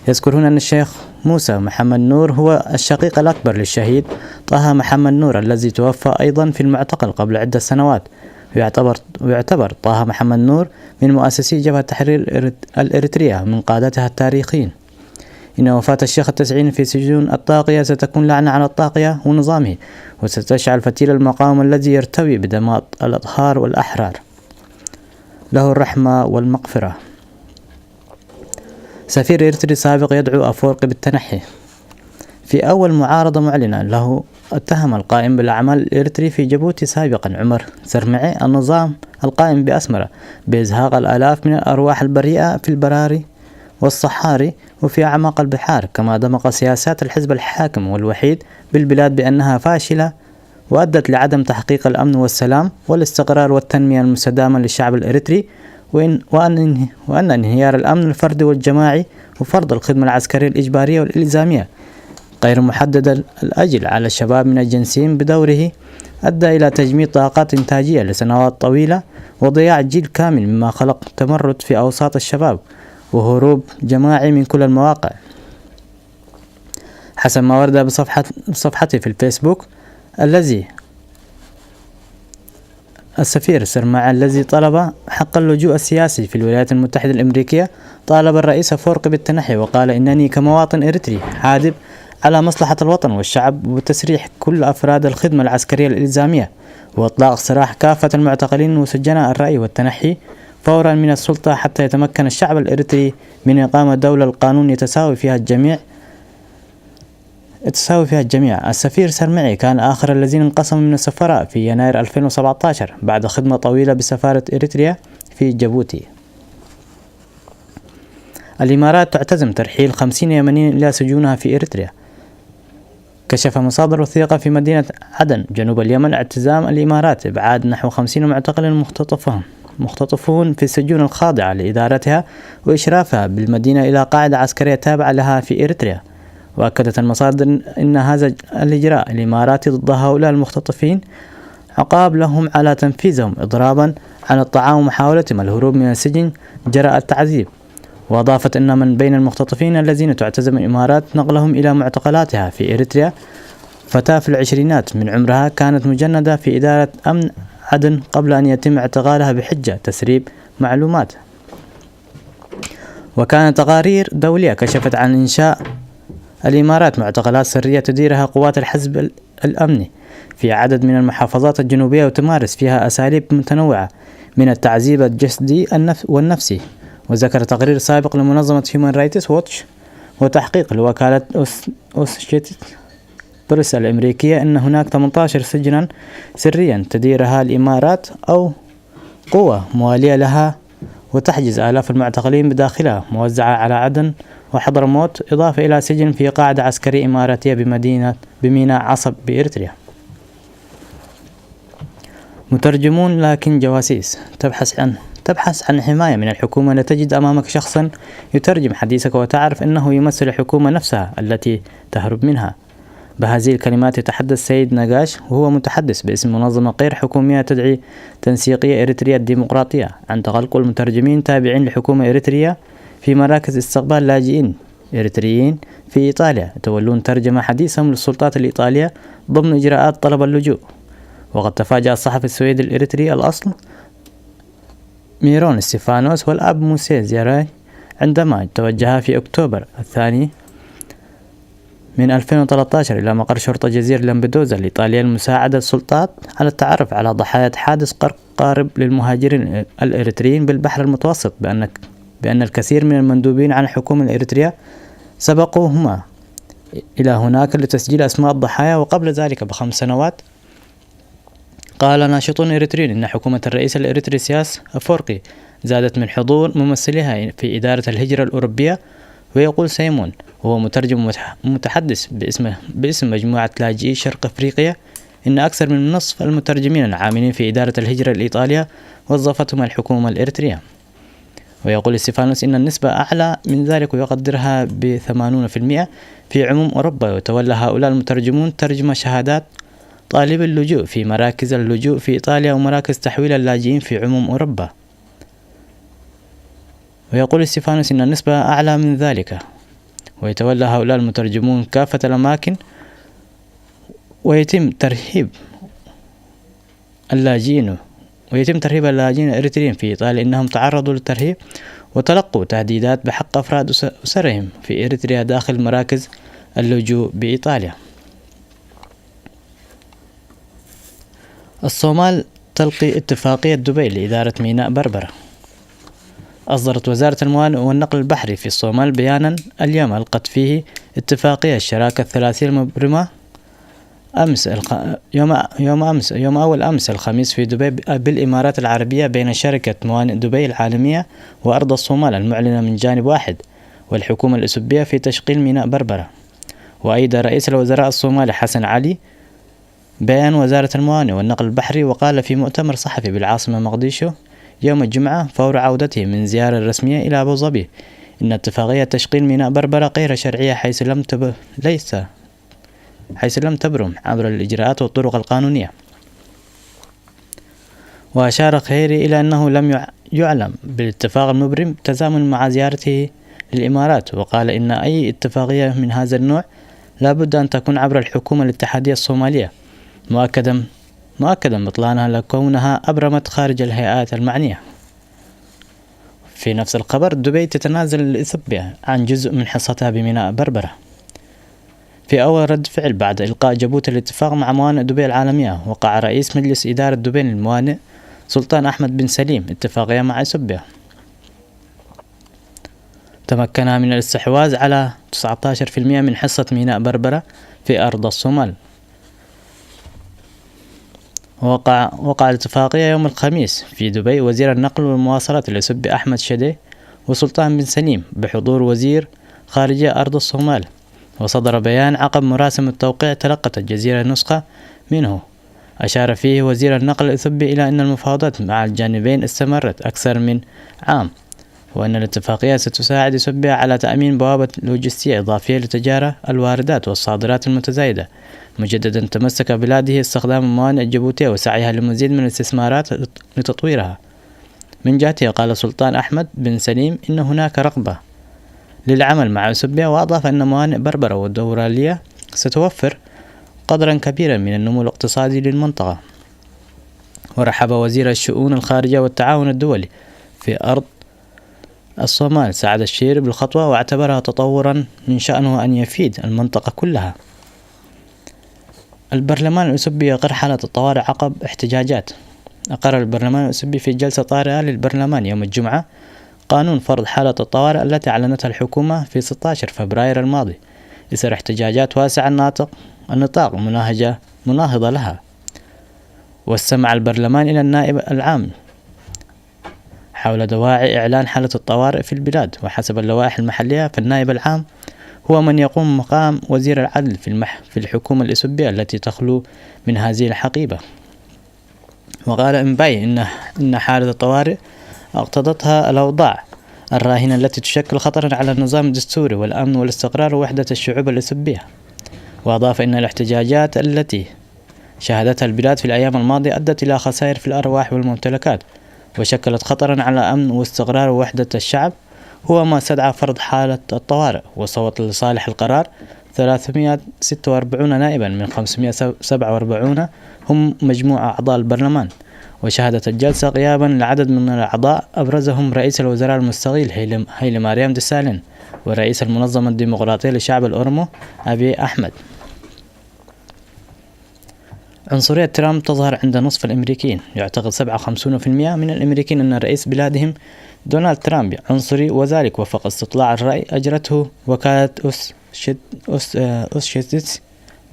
يذكرون أن الشيخ موسى محمد نور هو الشقيق الأكبر للشهيد طه محمد نور، الذي توفى أيضا في المعتقل قبل عدة سنوات. ويعتبر، ويعتبر طه محمد نور من مؤسسي جبهة تحرير الإريت-، الإريتريا، من قادتها التاريخيين. إن وفاة الشيخ التسعين في سجون الطاقية ستكون لعنة على الطاقية ونظامه، وستشعل فتيل المقاومة الذي يرتوي بدماء الأطهار والأحرار. له الرحمة والمغفرة. سفير إريتري سابق يدعو أفورقي بالتنحي. في أول معارضة معلنة له، اتهم القائم بالأعمال الإريتري في جيبوتي سابقا عمر سرمعي النظام القائم بأسمرة بإزهاق الآلاف من الأرواح البريئة في البراري والصحاري وفي أعماق البحار، كما دمق سياسات الحزب الحاكم والوحيد بالبلاد بأنها فاشلة وأدت لعدم تحقيق الأمن والسلام والاستقرار والتنمية المستدامة للشعب الإريتري، وإن، وأن انه-، وأن انهيار الأمن الفردي والجماعي وفرض الخدمة العسكرية الإجبارية والإلزامية غير محددة الأجل على الشباب من الجنسيين بدوره أدى إلى تجميد طاقات إنتاجية لسنوات طويلة وضياع جيل كامل، مما خلق تمرد في أوساط الشباب وهروب جماعي من كل المواقع. حسب ما ورد بصفحة، بصفحته في الفيسبوك، الذي السفير سرماعي الذي طلب حق اللجوء السياسي في الولايات المتحدة الأمريكية طالب الرئيس أفورقي بالتنحي، وقال: إنني كمواطن إريتري حارب على مصلحة الوطن والشعب وتسريح كل أفراد الخدمة العسكرية الإلزامية وإطلاق سراح كافة المعتقلين وسجناء الرأي والتنحي فورا من السلطة حتى يتمكن الشعب الإريتري من إقامة دولة القانون يتساوي فيها الجميع، يتساوي فيها الجميع. السفير سرمعي كان آخر الذين انقسموا من السفراء في يناير ألفين وسبعتاشر بعد خدمة طويلة بسفارة إريتريا في جيبوتي. الإمارات تعتزم ترحيل خمسين يمنيا إلى سجونها في إريتريا. كشف مصادر وثيقة في مدينة عدن جنوب اليمن اعتزام الإمارات إبعاد نحو خمسين معتقل مختطفهم، مختطفون في السجون الخاضعة لإدارتها وإشرافها بالمدينة إلى قاعدة عسكرية تابعة لها في إريتريا. وأكدت المصادر إن هذا الإجراء الإماراتي ضد هؤلاء المختطفين عقاب لهم على تنفيذهم إضرابا عن الطعام ومحاولتهم الهروب من السجن جراء التعذيب. وأضافت أن من بين المختطفين الذين تعتزم الإمارات نقلهم إلى معتقلاتها في إريتريا فتاة في العشرينات من عمرها كانت مجندة في إدارة أمن عدن قبل أن يتم اعتقالها بحجة تسريب معلومات. وكانت تقارير دولية كشفت عن إنشاء الإمارات معتقلات سرية تديرها قوات الحزب ال-، الأمني في عدد من المحافظات الجنوبية، وتمارس فيها أساليب متنوعة من التعذيب الجسدي النف-، والنفسي. وذكر تقرير سابق لمنظمة هيومن رايتس ووتش وتحقيق لوكالة أوس-، أوسوشيتد بريس الأمريكية أن هناك ثمنتاشر سجنا سريا تديرها الإمارات أو قوة موالية لها وتحجز آلاف المعتقلين بداخلها موزعة على عدن وحضرموت، إضافة إلى سجن في قاعدة عسكرية إماراتية بمدينة، بميناء عصب بإريتريا. مترجمون لكن جواسيس. تبحث عن، تبحث عن حماية من الحكومة، لتجد أمامك شخصا يترجم حديثك وتعرف أنه يمثل الحكومة نفسها التي تهرب منها. بهذه الكلمات يتحدث سيد نقاش، وهو متحدث باسم منظمة غير حكومية تدعي تنسيقية إريتريا الديمقراطية، عن تقلقل المترجمين تابعين لحكومة إريتريا في مراكز استقبال لاجئين إريتريين في إيطاليا يتولون ترجمة حديثهم للسلطات الإيطالية ضمن إجراءات طلب اللجوء. وقد تفاجأ الصحفي السويدي الإريتري الأصل ميرون ستيفانوس والأب موسى زيراي عندما توجها في أكتوبر الثاني من ألفين وثلاثة عشر إلى مقر شرطة جزيرة لامبدوزا الإيطالية لمساعدة السلطات على التعرف على ضحايا حادث غرق قارب للمهاجرين الإريتريين بالبحر المتوسط، بأن، بأن الكثير من المندوبين عن الحكومة الإريترية سبقوهما إلى هناك لتسجيل أسماء الضحايا. وقبل ذلك بخمس سنوات قال ناشطون إريتريون إن حكومة الرئيس الإريتري سياس أفورقي زادت من حضور ممثليها في إدارة الهجرة الأوروبية. ويقول سيمون، وهو مترجم متح-، متحدث باسم، باسم مجموعة لاجئي شرق أفريقيا، إن أكثر من نصف المترجمين العاملين في إدارة الهجرة الإيطالية وظفتهم الحكومة الإريترية. ويقول ستيفانوس إن النسبة أعلى من ذلك، ويقدرها بثمانون في المئة في عموم أوروبا، ويتولى هؤلاء المترجمون ترجمة شهادات طالبي اللجوء في مراكز اللجوء في إيطاليا ومراكز تحويل اللاجئين في عموم أوروبا. ويقول ستيفانوس إن النسبة أعلى من ذلك، ويتولى هؤلاء المترجمون كافة الأماكن، ويتم ترهيب اللاجئين، ويتم ترهيب اللاجئين الإريتريين في إيطاليا إنهم تعرضوا للترهيب وتلقوا تهديدات بحق أفراد أس-، أسرهم في إريتريا داخل مراكز اللجوء بإيطاليا. الصومال تلقي اتفاقية دبي لإدارة ميناء بربرة. أصدرت وزارة الموانئ والنقل البحري في الصومال بيانا اليوم ألقت فيه اتفاقية الشراكة الثلاثية المبرمة أمس الخ-، يوم، يوم أمس، يوم أول أمس الخميس في دبي ب-، بالإمارات العربية، بين شركة موانئ دبي العالمية وأرض الصومال المعلنة من جانب واحد، والحكومة الأثيوبية في تشغيل ميناء بربرة. وأيد رئيس الوزراء الصومالي حسن علي بيان وزارة الموانئ والنقل البحري، وقال في مؤتمر صحفي بالعاصمة مقديشو يوم الجمعة فور عودته من زيارة رسمية إلى أبو ظبي إن اتفاقية تشغيل ميناء بربرة غير شرعية، حيث لم تب-، ليس، حيث لم تبرم عبر الإجراءات والطرق القانونية. وأشار خيري إلى أنه لم يع-، يعلم بالاتفاق المبرم تزامن مع زيارته للإمارات، وقال إن أي اتفاقية من هذا النوع لا بد أن تكون عبر الحكومة الاتحادية الصومالية، مؤكدا، مؤكدا بطلانها لكونها أبرمت خارج الهيئات المعنية. في نفس الخبر، دبي تتنازل لإثيوبيا عن جزء من حصتها بميناء بربرة. في أول رد فعل بعد إلقاء جيبوتي الاتفاق مع موانئ دبي العالمية، وقع رئيس مجلس إدارة دبي للموانئ سلطان أحمد بن سليم اتفاقية مع إثيوبيا تمكنها من الاستحواذ على تسعتاشر في المئة من حصة ميناء بربرة في أرض الصومال. وقع، وقع الاتفاقية يوم الخميس في دبي وزير النقل والمواصلات الأثيوبي أحمد شدي وسلطان بن سليم بحضور وزير خارجية أرض الصومال. وصدر بيان عقب مراسم التوقيع، تلقت الجزيرة نسخة منه، أشار فيه وزير النقل الأثيوبي إلى أن المفاوضات مع الجانبين استمرت أكثر من عام، وأن الاتفاقية ستساعد إثيوبيا على تأمين بوابة لوجستية إضافية لتجارة الواردات والصادرات المتزايدة. مجددا، تمسك بلاده استخدام الموانئ الجيبوتية وسعيها لمزيد من الاستثمارات لتطويرها. من جهته، قال سلطان أحمد بن سليم إن هناك رغبة للعمل مع إثيوبيا، وأضاف أن موانئ بربرة والدورالية ستوفر قدرا كبيرا من النمو الاقتصادي للمنطقة. ورحب وزير الشؤون الخارجية والتعاون الدولي في أرض الصومال سعد الشير بالخطوة، واعتبرها تطورا من شأنه أن يفيد المنطقة كلها. البرلمان الأثيوبي يقر حالة الطوارئ عقب احتجاجات. أقر البرلمان الأثيوبي في جلسة طارئة للبرلمان يوم الجمعة قانون فرض حالة الطوارئ التي أعلنتها الحكومة في ستاشر فبراير الماضي، إثر احتجاجات واسعة الناطق، النطاق مناهجة، مناهضة لها. واستمع البرلمان إلى النائب العام حول دواعي إعلان حالة الطوارئ في البلاد. وحسب اللوائح المحلية، فالنائب العام هو من يقوم مقام وزير العدل في المح-، في الحكومة الإثيوبية التي تخلو من هذه الحقيبة. وقال إمباي إن، إن حالة الطوارئ اقتضتها الأوضاع الراهنة التي تشكل خطرا على النظام الدستوري والأمن والاستقرار ووحدة الشعوب الإثيوبية. وأضاف إن الاحتجاجات التي شهدتها البلاد في الأيام الماضية أدت إلى خسائر في الأرواح والممتلكات، وشكلت خطرا على أمن واستقرار ووحدة الشعب، هو ما استدعى فرض حالة الطوارئ. وصوت لصالح القرار ثلاثمائة وستة وأربعون نائبا من خمسمائة وسبعة وأربعين، هم مجموعة أعضاء البرلمان. وشهدت الجلسة غيابا لعدد من الأعضاء، أبرزهم رئيس الوزراء المستقيل هيلي، هيلي ماريام ديسالين، ورئيس المنظمة الديمقراطية للشعب الأورمو أبي أحمد. عنصرية ترامب تظهر عند نصف الأمريكيين. يعتقد سبعة وخمسون في المائة من الأمريكيين أن رئيس بلادهم دونالد ترامب عنصري، وذلك وفق استطلاع الرأي أجرته وكالة أوس-، شيت-، أوس-، آه، أوسشيتس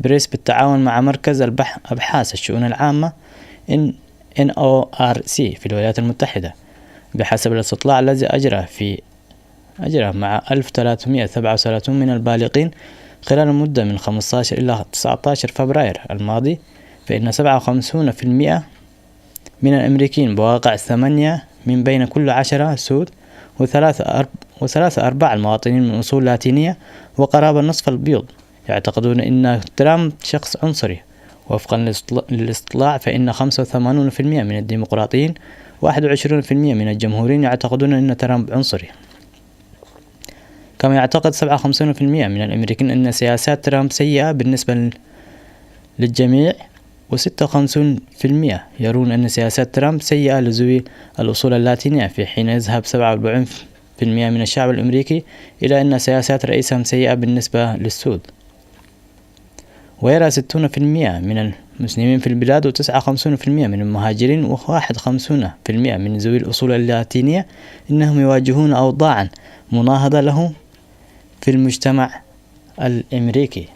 بريس بالتعاون مع مركز البح-، أبحاث الشؤون العامة إن، إن أو آر سي في الولايات المتحدة، بحسب الاستطلاع الذي أجرى في أجرى مع ألف وثلاثمائة وسبعة وثلاثون من البالغين خلال مدة من خمستاشر إلى تسعتاشر فبراير الماضي، فإن سبعة وخمسون في المائة من الأمريكيين بواقع ثمانية من بين كل عشرة سود، وثلاثة أرب-، وثلاثة أرباع المواطنين من أصول لاتينية، وقرابة نصف البيض، يعتقدون أن ترامب شخص عنصري. وفقا للاستطل-، للاستطلاع، فإن خمسة وثمانون في المائة من الديمقراطيين، واحد وعشرون في المائة من الجمهوريين يعتقدون أن ترامب عنصري. كما يعتقد سبعة وخمسون في المائة من الأمريكيين أن سياسات ترامب سيئة بالنسبة ل-، للجميع، وستة وخمسون في المائة يرون أن سياسات ترامب سيئة لذوي الأصول اللاتينية، في حين يذهب سبعة وأربعون في المائة من الشعب الأمريكي إلى أن سياسات رئيسهم سيئة بالنسبة للسود. ويرى ستون في المائة من المسلمين في البلاد، وتسعة وخمسون في المائة من المهاجرين، وواحد وخمسون في المائة من ذوي الأصول اللاتينية، إنهم يواجهون أوضاعا مناهضة لهم في المجتمع الأمريكي.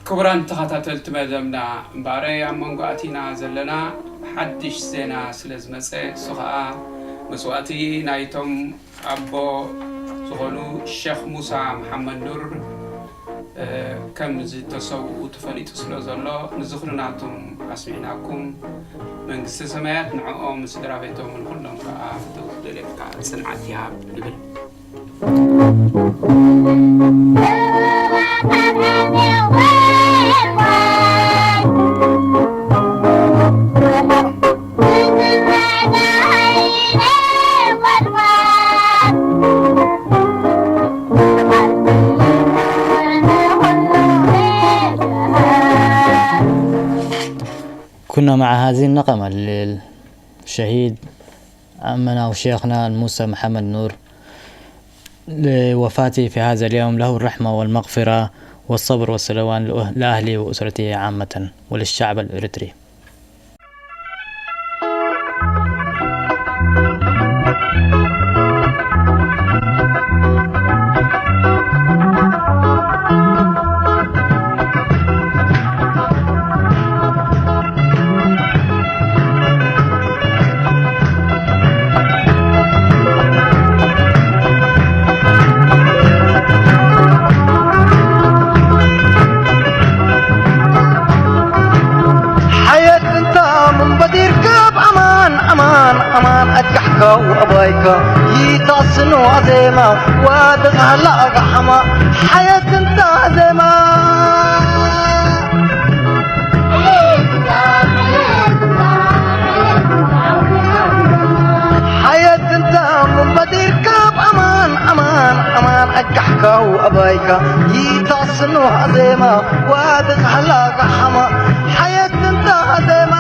ክቡራን ተኸታተልቲ መደብና፣ እምበኣረይ ኣብ መንጎ ኣቲና ዘለና ሓድሽ ዜና ስለ ዝመጸ፣ እሱ ኸኣ መስዋእቲ ናይቶም ኣቦ ዝኾኑ ሸኽ ሙሳ መሓመድ ኑር ከም ዝተሰውኡ ተፈሊጡ ስለ ዘሎ፣ ንዝኽሪ ናቶም ኣስሚዕናኩም። መንግስተ ሰማያት ንዕኦም፣ ስድራ ቤቶም፣ ንኹሎም ከዓ ፍትው ደለካ ጽንዓት ይሃብ ንብል። كنا مع هذه النغمة للشهيد عمنا وشيخنا الموسى محمد نور لوفاته في هذا اليوم. له الرحمة والمغفرة والصبر والسلوان لأه- لأهله وأسرته عامة وللشعب الإريتري. ሓየት እንታ ምንበዲር ካብ ኣማን ኣማን ኣማን ኣጋሕካ ወኣባይካ ይታስኖ ኣዜማ ዋድቕ ሃላ ኣጋሓማ ሓየት እንታ ዜማ ሓየት እንታ ምንበዲር ካብ ኣማን ኣማን ኣማን ኣጋሕካ ወኣባይካ ይታስኖ ኣዜማ ዋድቕ ሃላ ኣጋሓማ ሓየት እንታ ዜማ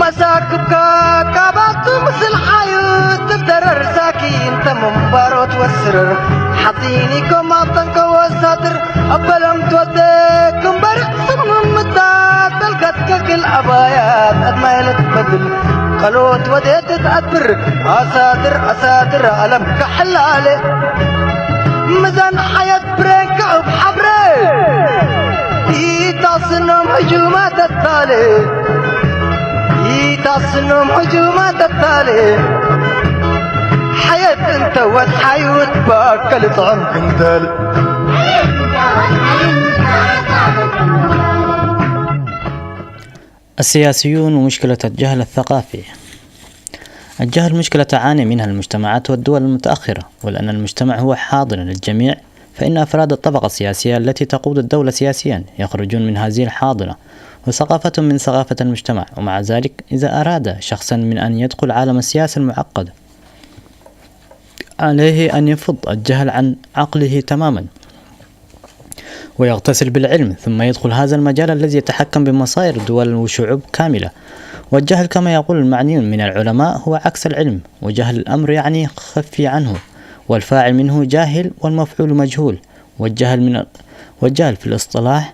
መሳክብካ ካባቱ ምስል ሓዩ ትደረር ሳኪን ተመንባሮ ትወስርር ሓፂኒኮም ኣብ ጠንቀ ወሳድር ኣበለም ትወደ ክምበር ስምምታ ተልከት ከክል ኣባያት ኣድማይለት በድል ቀሎት ወዴት ትኣድብር ኣሳድር ኣሳድር ኣለም ከሕላለ ምዛን ሓየት ብሬን ከዕብ ሓብረ ኢታስኖም ህጁማ ተታለ ኢታስኖም ህጁማ ተታለ ሓየት እንተ ወድሓዩ ትባከል ጥዑም ክንተል السياسيون ومشكلة الجهل الثقافي. الجهل مشكلة تعاني منها المجتمعات والدول المتأخرة، ولأن المجتمع هو حاضنة للجميع، فإن أفراد الطبقة السياسية التي تقود الدولة سياسيا يخرجون من هذه الحاضنة، وثقافة من ثقافة المجتمع. ومع ذلك، إذا أراد شخصا من أن يدخل عالم السياسة المعقد، عليه أن يفض الجهل عن عقله تماما، ويغتسل بالعلم، ثم يدخل هذا المجال الذي يتحكم بمصائر دول وشعوب كاملة. والجهل، كما يقول المعنيون من العلماء، هو عكس العلم، وجهل الأمر يعني خفي عنه، والفاعل منه جاهل والمفعول مجهول. والجهل من والجهل في الاصطلاح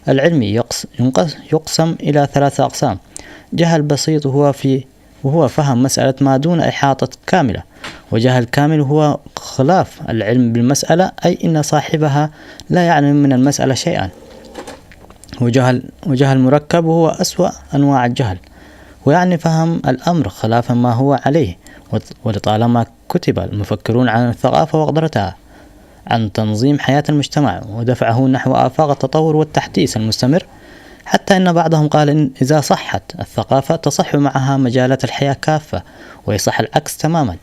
العلمي يقس- ينقس- يقسم إلى ثلاثة أقسام: جهل بسيط، هو في وهو فهم مسألة ما دون إحاطة كاملة، وجهل كامل هو خلاف العلم بالمسألة، أي إن صاحبها لا يعلم من المسألة شيئا، وجهل, وجهل مركب وهو أسوأ أنواع الجهل، ويعني فهم الأمر خلاف ما هو عليه، ولطالما كتب المفكرون عن الثقافة وقدرتها عن تنظيم حياة المجتمع ودفعه نحو آفاق التطور والتحديث المستمر، حتى إن بعضهم قال إن إذا صحت الثقافة تصح معها مجالات الحياة كافة، ويصح العكس تماما.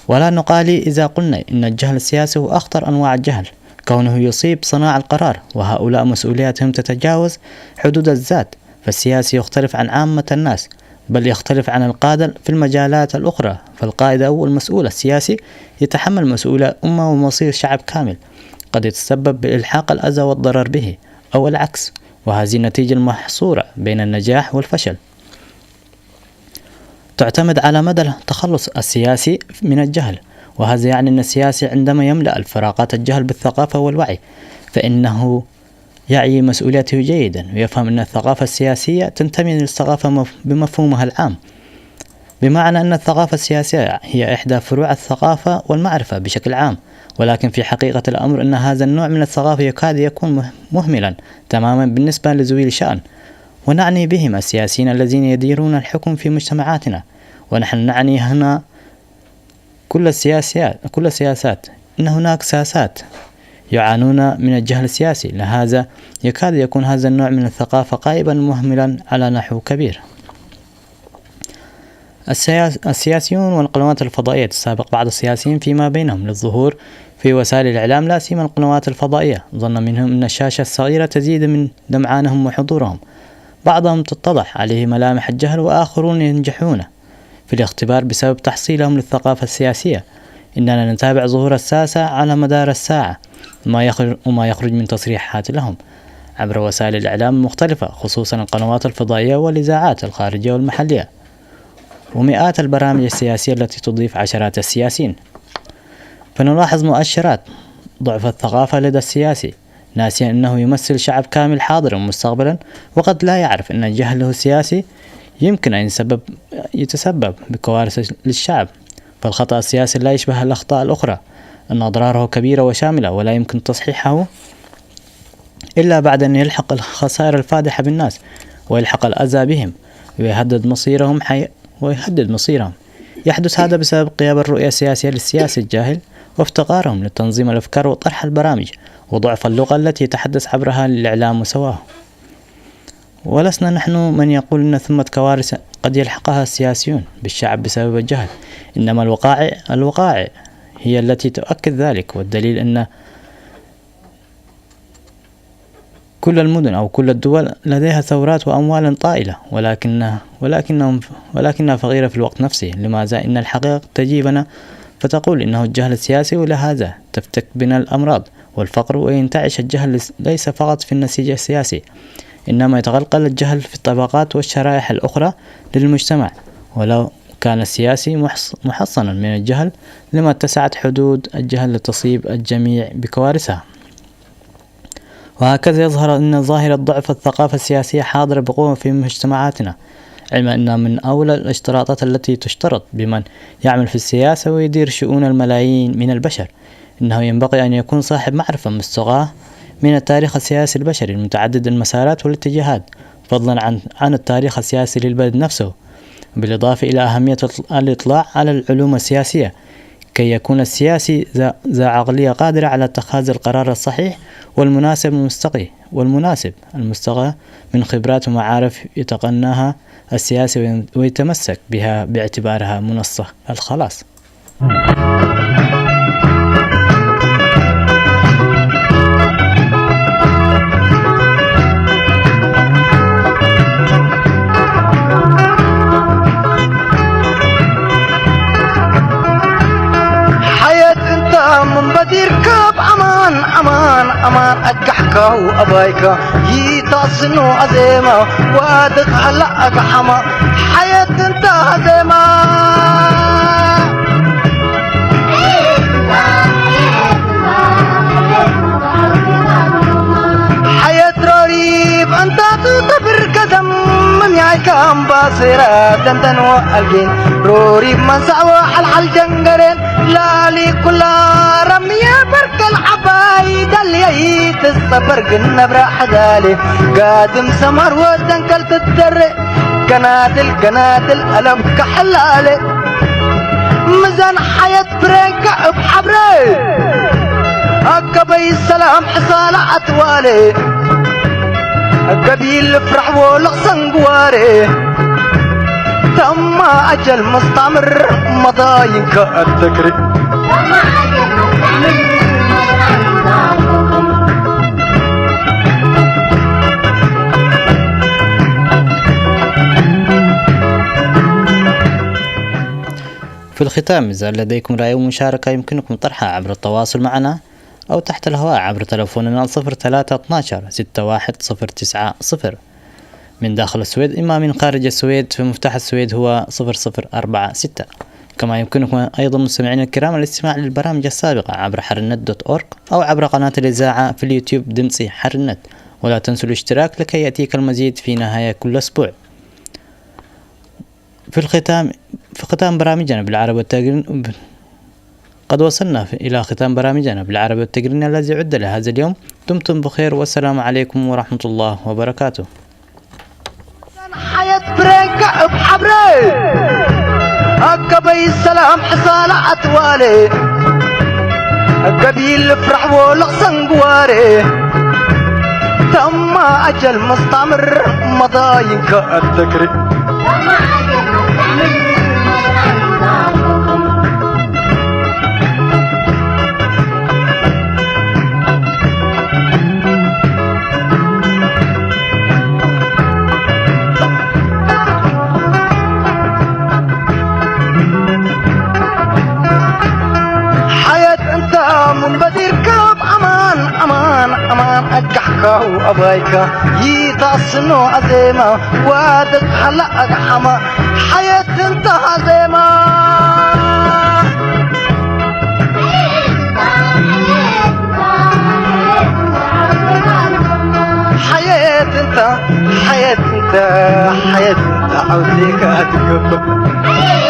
ولا نقالي إذا قلنا إن الجهل السياسي هو أخطر أنواع الجهل، كونه يصيب صناع القرار، وهؤلاء مسؤولياتهم تتجاوز حدود الذات، فالسياسي يختلف عن عامة الناس، بل يختلف عن القادة في المجالات الأخرى. فالقائد أو المسؤول السياسي يتحمل مسؤولية أمة ومصير شعب كامل، قد يتسبب بإلحاق الأذى والضرر به، أو العكس، وهذه النتيجة المحصورة بين النجاح والفشل تعتمد على مدى التخلص السياسي من الجهل. وهذا يعني أن السياسي عندما يملأ الفراغات الجهل بالثقافة والوعي، فإنه يعي مسؤوليته جيدا، ويفهم أن الثقافة السياسية تنتمي للثقافة مف- بمفهومها العام، بمعنى أن الثقافة السياسية هي إحدى فروع الثقافة والمعرفة بشكل عام، ولكن في حقيقة الأمر أن هذا النوع من الثقافة يكاد يكون مه-، مهملا تماما بالنسبة لذوي الشأن، ونعني بهم السياسيين الذين يديرون الحكم في مجتمعاتنا. ونحن نعني هنا كل السياسيات، كل السياسات. إن هناك ساسات يعانون من الجهل السياسي، لهذا يكاد يكون هذا النوع من الثقافة غائبا مهملا على نحو كبير. السياس-، السياسيون والقنوات الفضائية تسابق بعض السياسيين فيما بينهم للظهور في وسائل الإعلام، لا سيما القنوات الفضائية، ظنا منهم أن الشاشة الصغيرة تزيد من لمعانهم وحضورهم. بعضهم تتضح عليه ملامح الجهل، وآخرون ينجحون في الاختبار بسبب تحصيلهم للثقافة السياسية. إننا نتابع ظهور الساسة على مدار الساعة، ما يخرج، وما يخرج من تصريحات لهم عبر وسائل الإعلام المختلفة، خصوصا القنوات الفضائية والإذاعات الخارجية والمحلية، ومئات البرامج السياسية التي تضيف عشرات السياسيين. فنلاحظ مؤشرات ضعف الثقافة لدى السياسي، ناسيا أنه يمثل شعب كامل حاضرا ومستقبلا، وقد لا يعرف أن جهله السياسي يمكن أن يسبب، يتسبب بكوارث للشعب. فالخطأ السياسي لا يشبه الأخطاء الأخرى، أن أضراره كبيرة وشاملة، ولا يمكن تصحيحه إلا بعد أن يلحق الخسائر الفادحة بالناس، ويلحق الأذى بهم، ويهدد مصيرهم حي-، ويهدد مصيرهم. يحدث هذا بسبب غياب الرؤية السياسية للسياسي الجاهل، وافتقارهم لتنظيم الأفكار وطرح البرامج، وضعف اللغة التي يتحدث عبرها للإعلام وسواه. ولسنا نحن من يقول أن ثمة كوارث قد يلحقها السياسيون بالشعب بسبب الجهل، إنما الوقائع، الوقائع هي التي تؤكد ذلك، والدليل أن كل المدن أو كل الدول لديها ثورات وأموال طائلة، ولكنها، ولكنهم، ولكنها فقيرة في الوقت نفسه. لماذا؟ إن الحقيقة تجيبنا فتقول إنه الجهل السياسي، ولهذا تفتك بنا الأمراض والفقر. وينتعش الجهل ليس فقط في النسيج السياسي، إنما يتقلقل الجهل في الطبقات والشرائح الأخرى للمجتمع. ولو كان السياسي محص-، محصنا من الجهل، لما اتسعت حدود الجهل لتصيب الجميع بكوارثها. وهكذا يظهر أن ظاهرة ضعف الثقافة السياسية حاضرة بقوة في مجتمعاتنا، علما أن من أولى الاشتراطات التي تشترط بمن يعمل في السياسة ويدير شؤون الملايين من البشر، إنه ينبغي أن يكون صاحب معرفة مستقاة من التاريخ السياسي البشري المتعدد المسارات والاتجاهات، فضلا عن، عن التاريخ السياسي للبلد نفسه، بالإضافة إلى أهمية الإطلاع على العلوم السياسية، كي يكون السياسي ذا، ذا عقلية قادرة على اتخاذ القرار الصحيح والمناسب المستقي، والمناسب المستقى من خبرات ومعارف يتقناها السياسي وين-، ويتمسك بها باعتبارها منصة الخلاص. ሓየት እንተ ምንበዲር ካብ ኣማን ኣማን ኣማን ኣጋሕካው ኣባይካ ይታስኖ ኣዜማ ዋድቕ ሃላ ኣግሓማ ሓየት እንተ ኣዜማ ሓየት ሮሪብ እንታቱ ተብር ከዘም ምንያይካ ኣምባሴራ ደንደንዎ ኣልጌን ሮሪብ መንሳዕዎ ሓልሓል ጀንገሬን ላሊ ኩላ ረምየ በርከል ዓባይ ደልየይ ትጸበር ግን ነብራ ሓዳሌ ጋድም ሰማርዎ ደንከል ትደረ ገናድል ገናድል ኣለብካ ሓላለ ምዛን ሓየት ብሬንካ እብ ሓብረ ኣከበይ ሰላም ሕሳላ ኣትዋለ ገቢል ፍራሕዎ ለቕሰን ግዋረ ተማ ኣጀል መስታምር መዳይንካ ኣተክሪ في الختام، إذا لديكم رأي ومشاركة، يمكنكم طرحها عبر التواصل معنا أو تحت الهواء عبر تلفوننا صفر ثلاثة اثناشر ستة واحد صفر تسعة صفر من داخل السويد، إما من خارج السويد، فمفتاح السويد هو صفر صفر أربعة ستة. كما يمكنكم أيضًا مستمعينا الكرام الاستماع للبرامج السابقة عبر حرنت دوت أورغ أو عبر قناة الإذاعة في اليوتيوب دمسي حرنت، ولا تنسوا الاشتراك لكي يأتيك المزيد في نهاية كل أسبوع. في الختام، في ختام برامجنا بالعربي والتاجر-، قد وصلنا في- إلى ختام برامجنا بالعربية والتقرينية الذي عد لهذا اليوم. دمتم بخير، والسلام عليكم ورحمة الله وبركاته. ሓየት ብሬንካ እብ ሓብረ ኣከበይ ሰላም ሕሳላ ኣትዋለ ገቢል ፍራሕ ወለቕ ሰንግዋረ ተማ ኣጀል መስታምር መዳይንካ ኣተክሪ ሓየት እንተ ምንበዲርካ ኣማን ኣማን ኣማን ኣጋሕካው ኣባይካ ይታስኖ ኣዜማ ዋደት ሓላ ኣግሓማ ሓየት እንተ ኣዜማ ሓየት እንተ ሓየት እንተ ሓየት እንተ ዓውዜካ ትገብር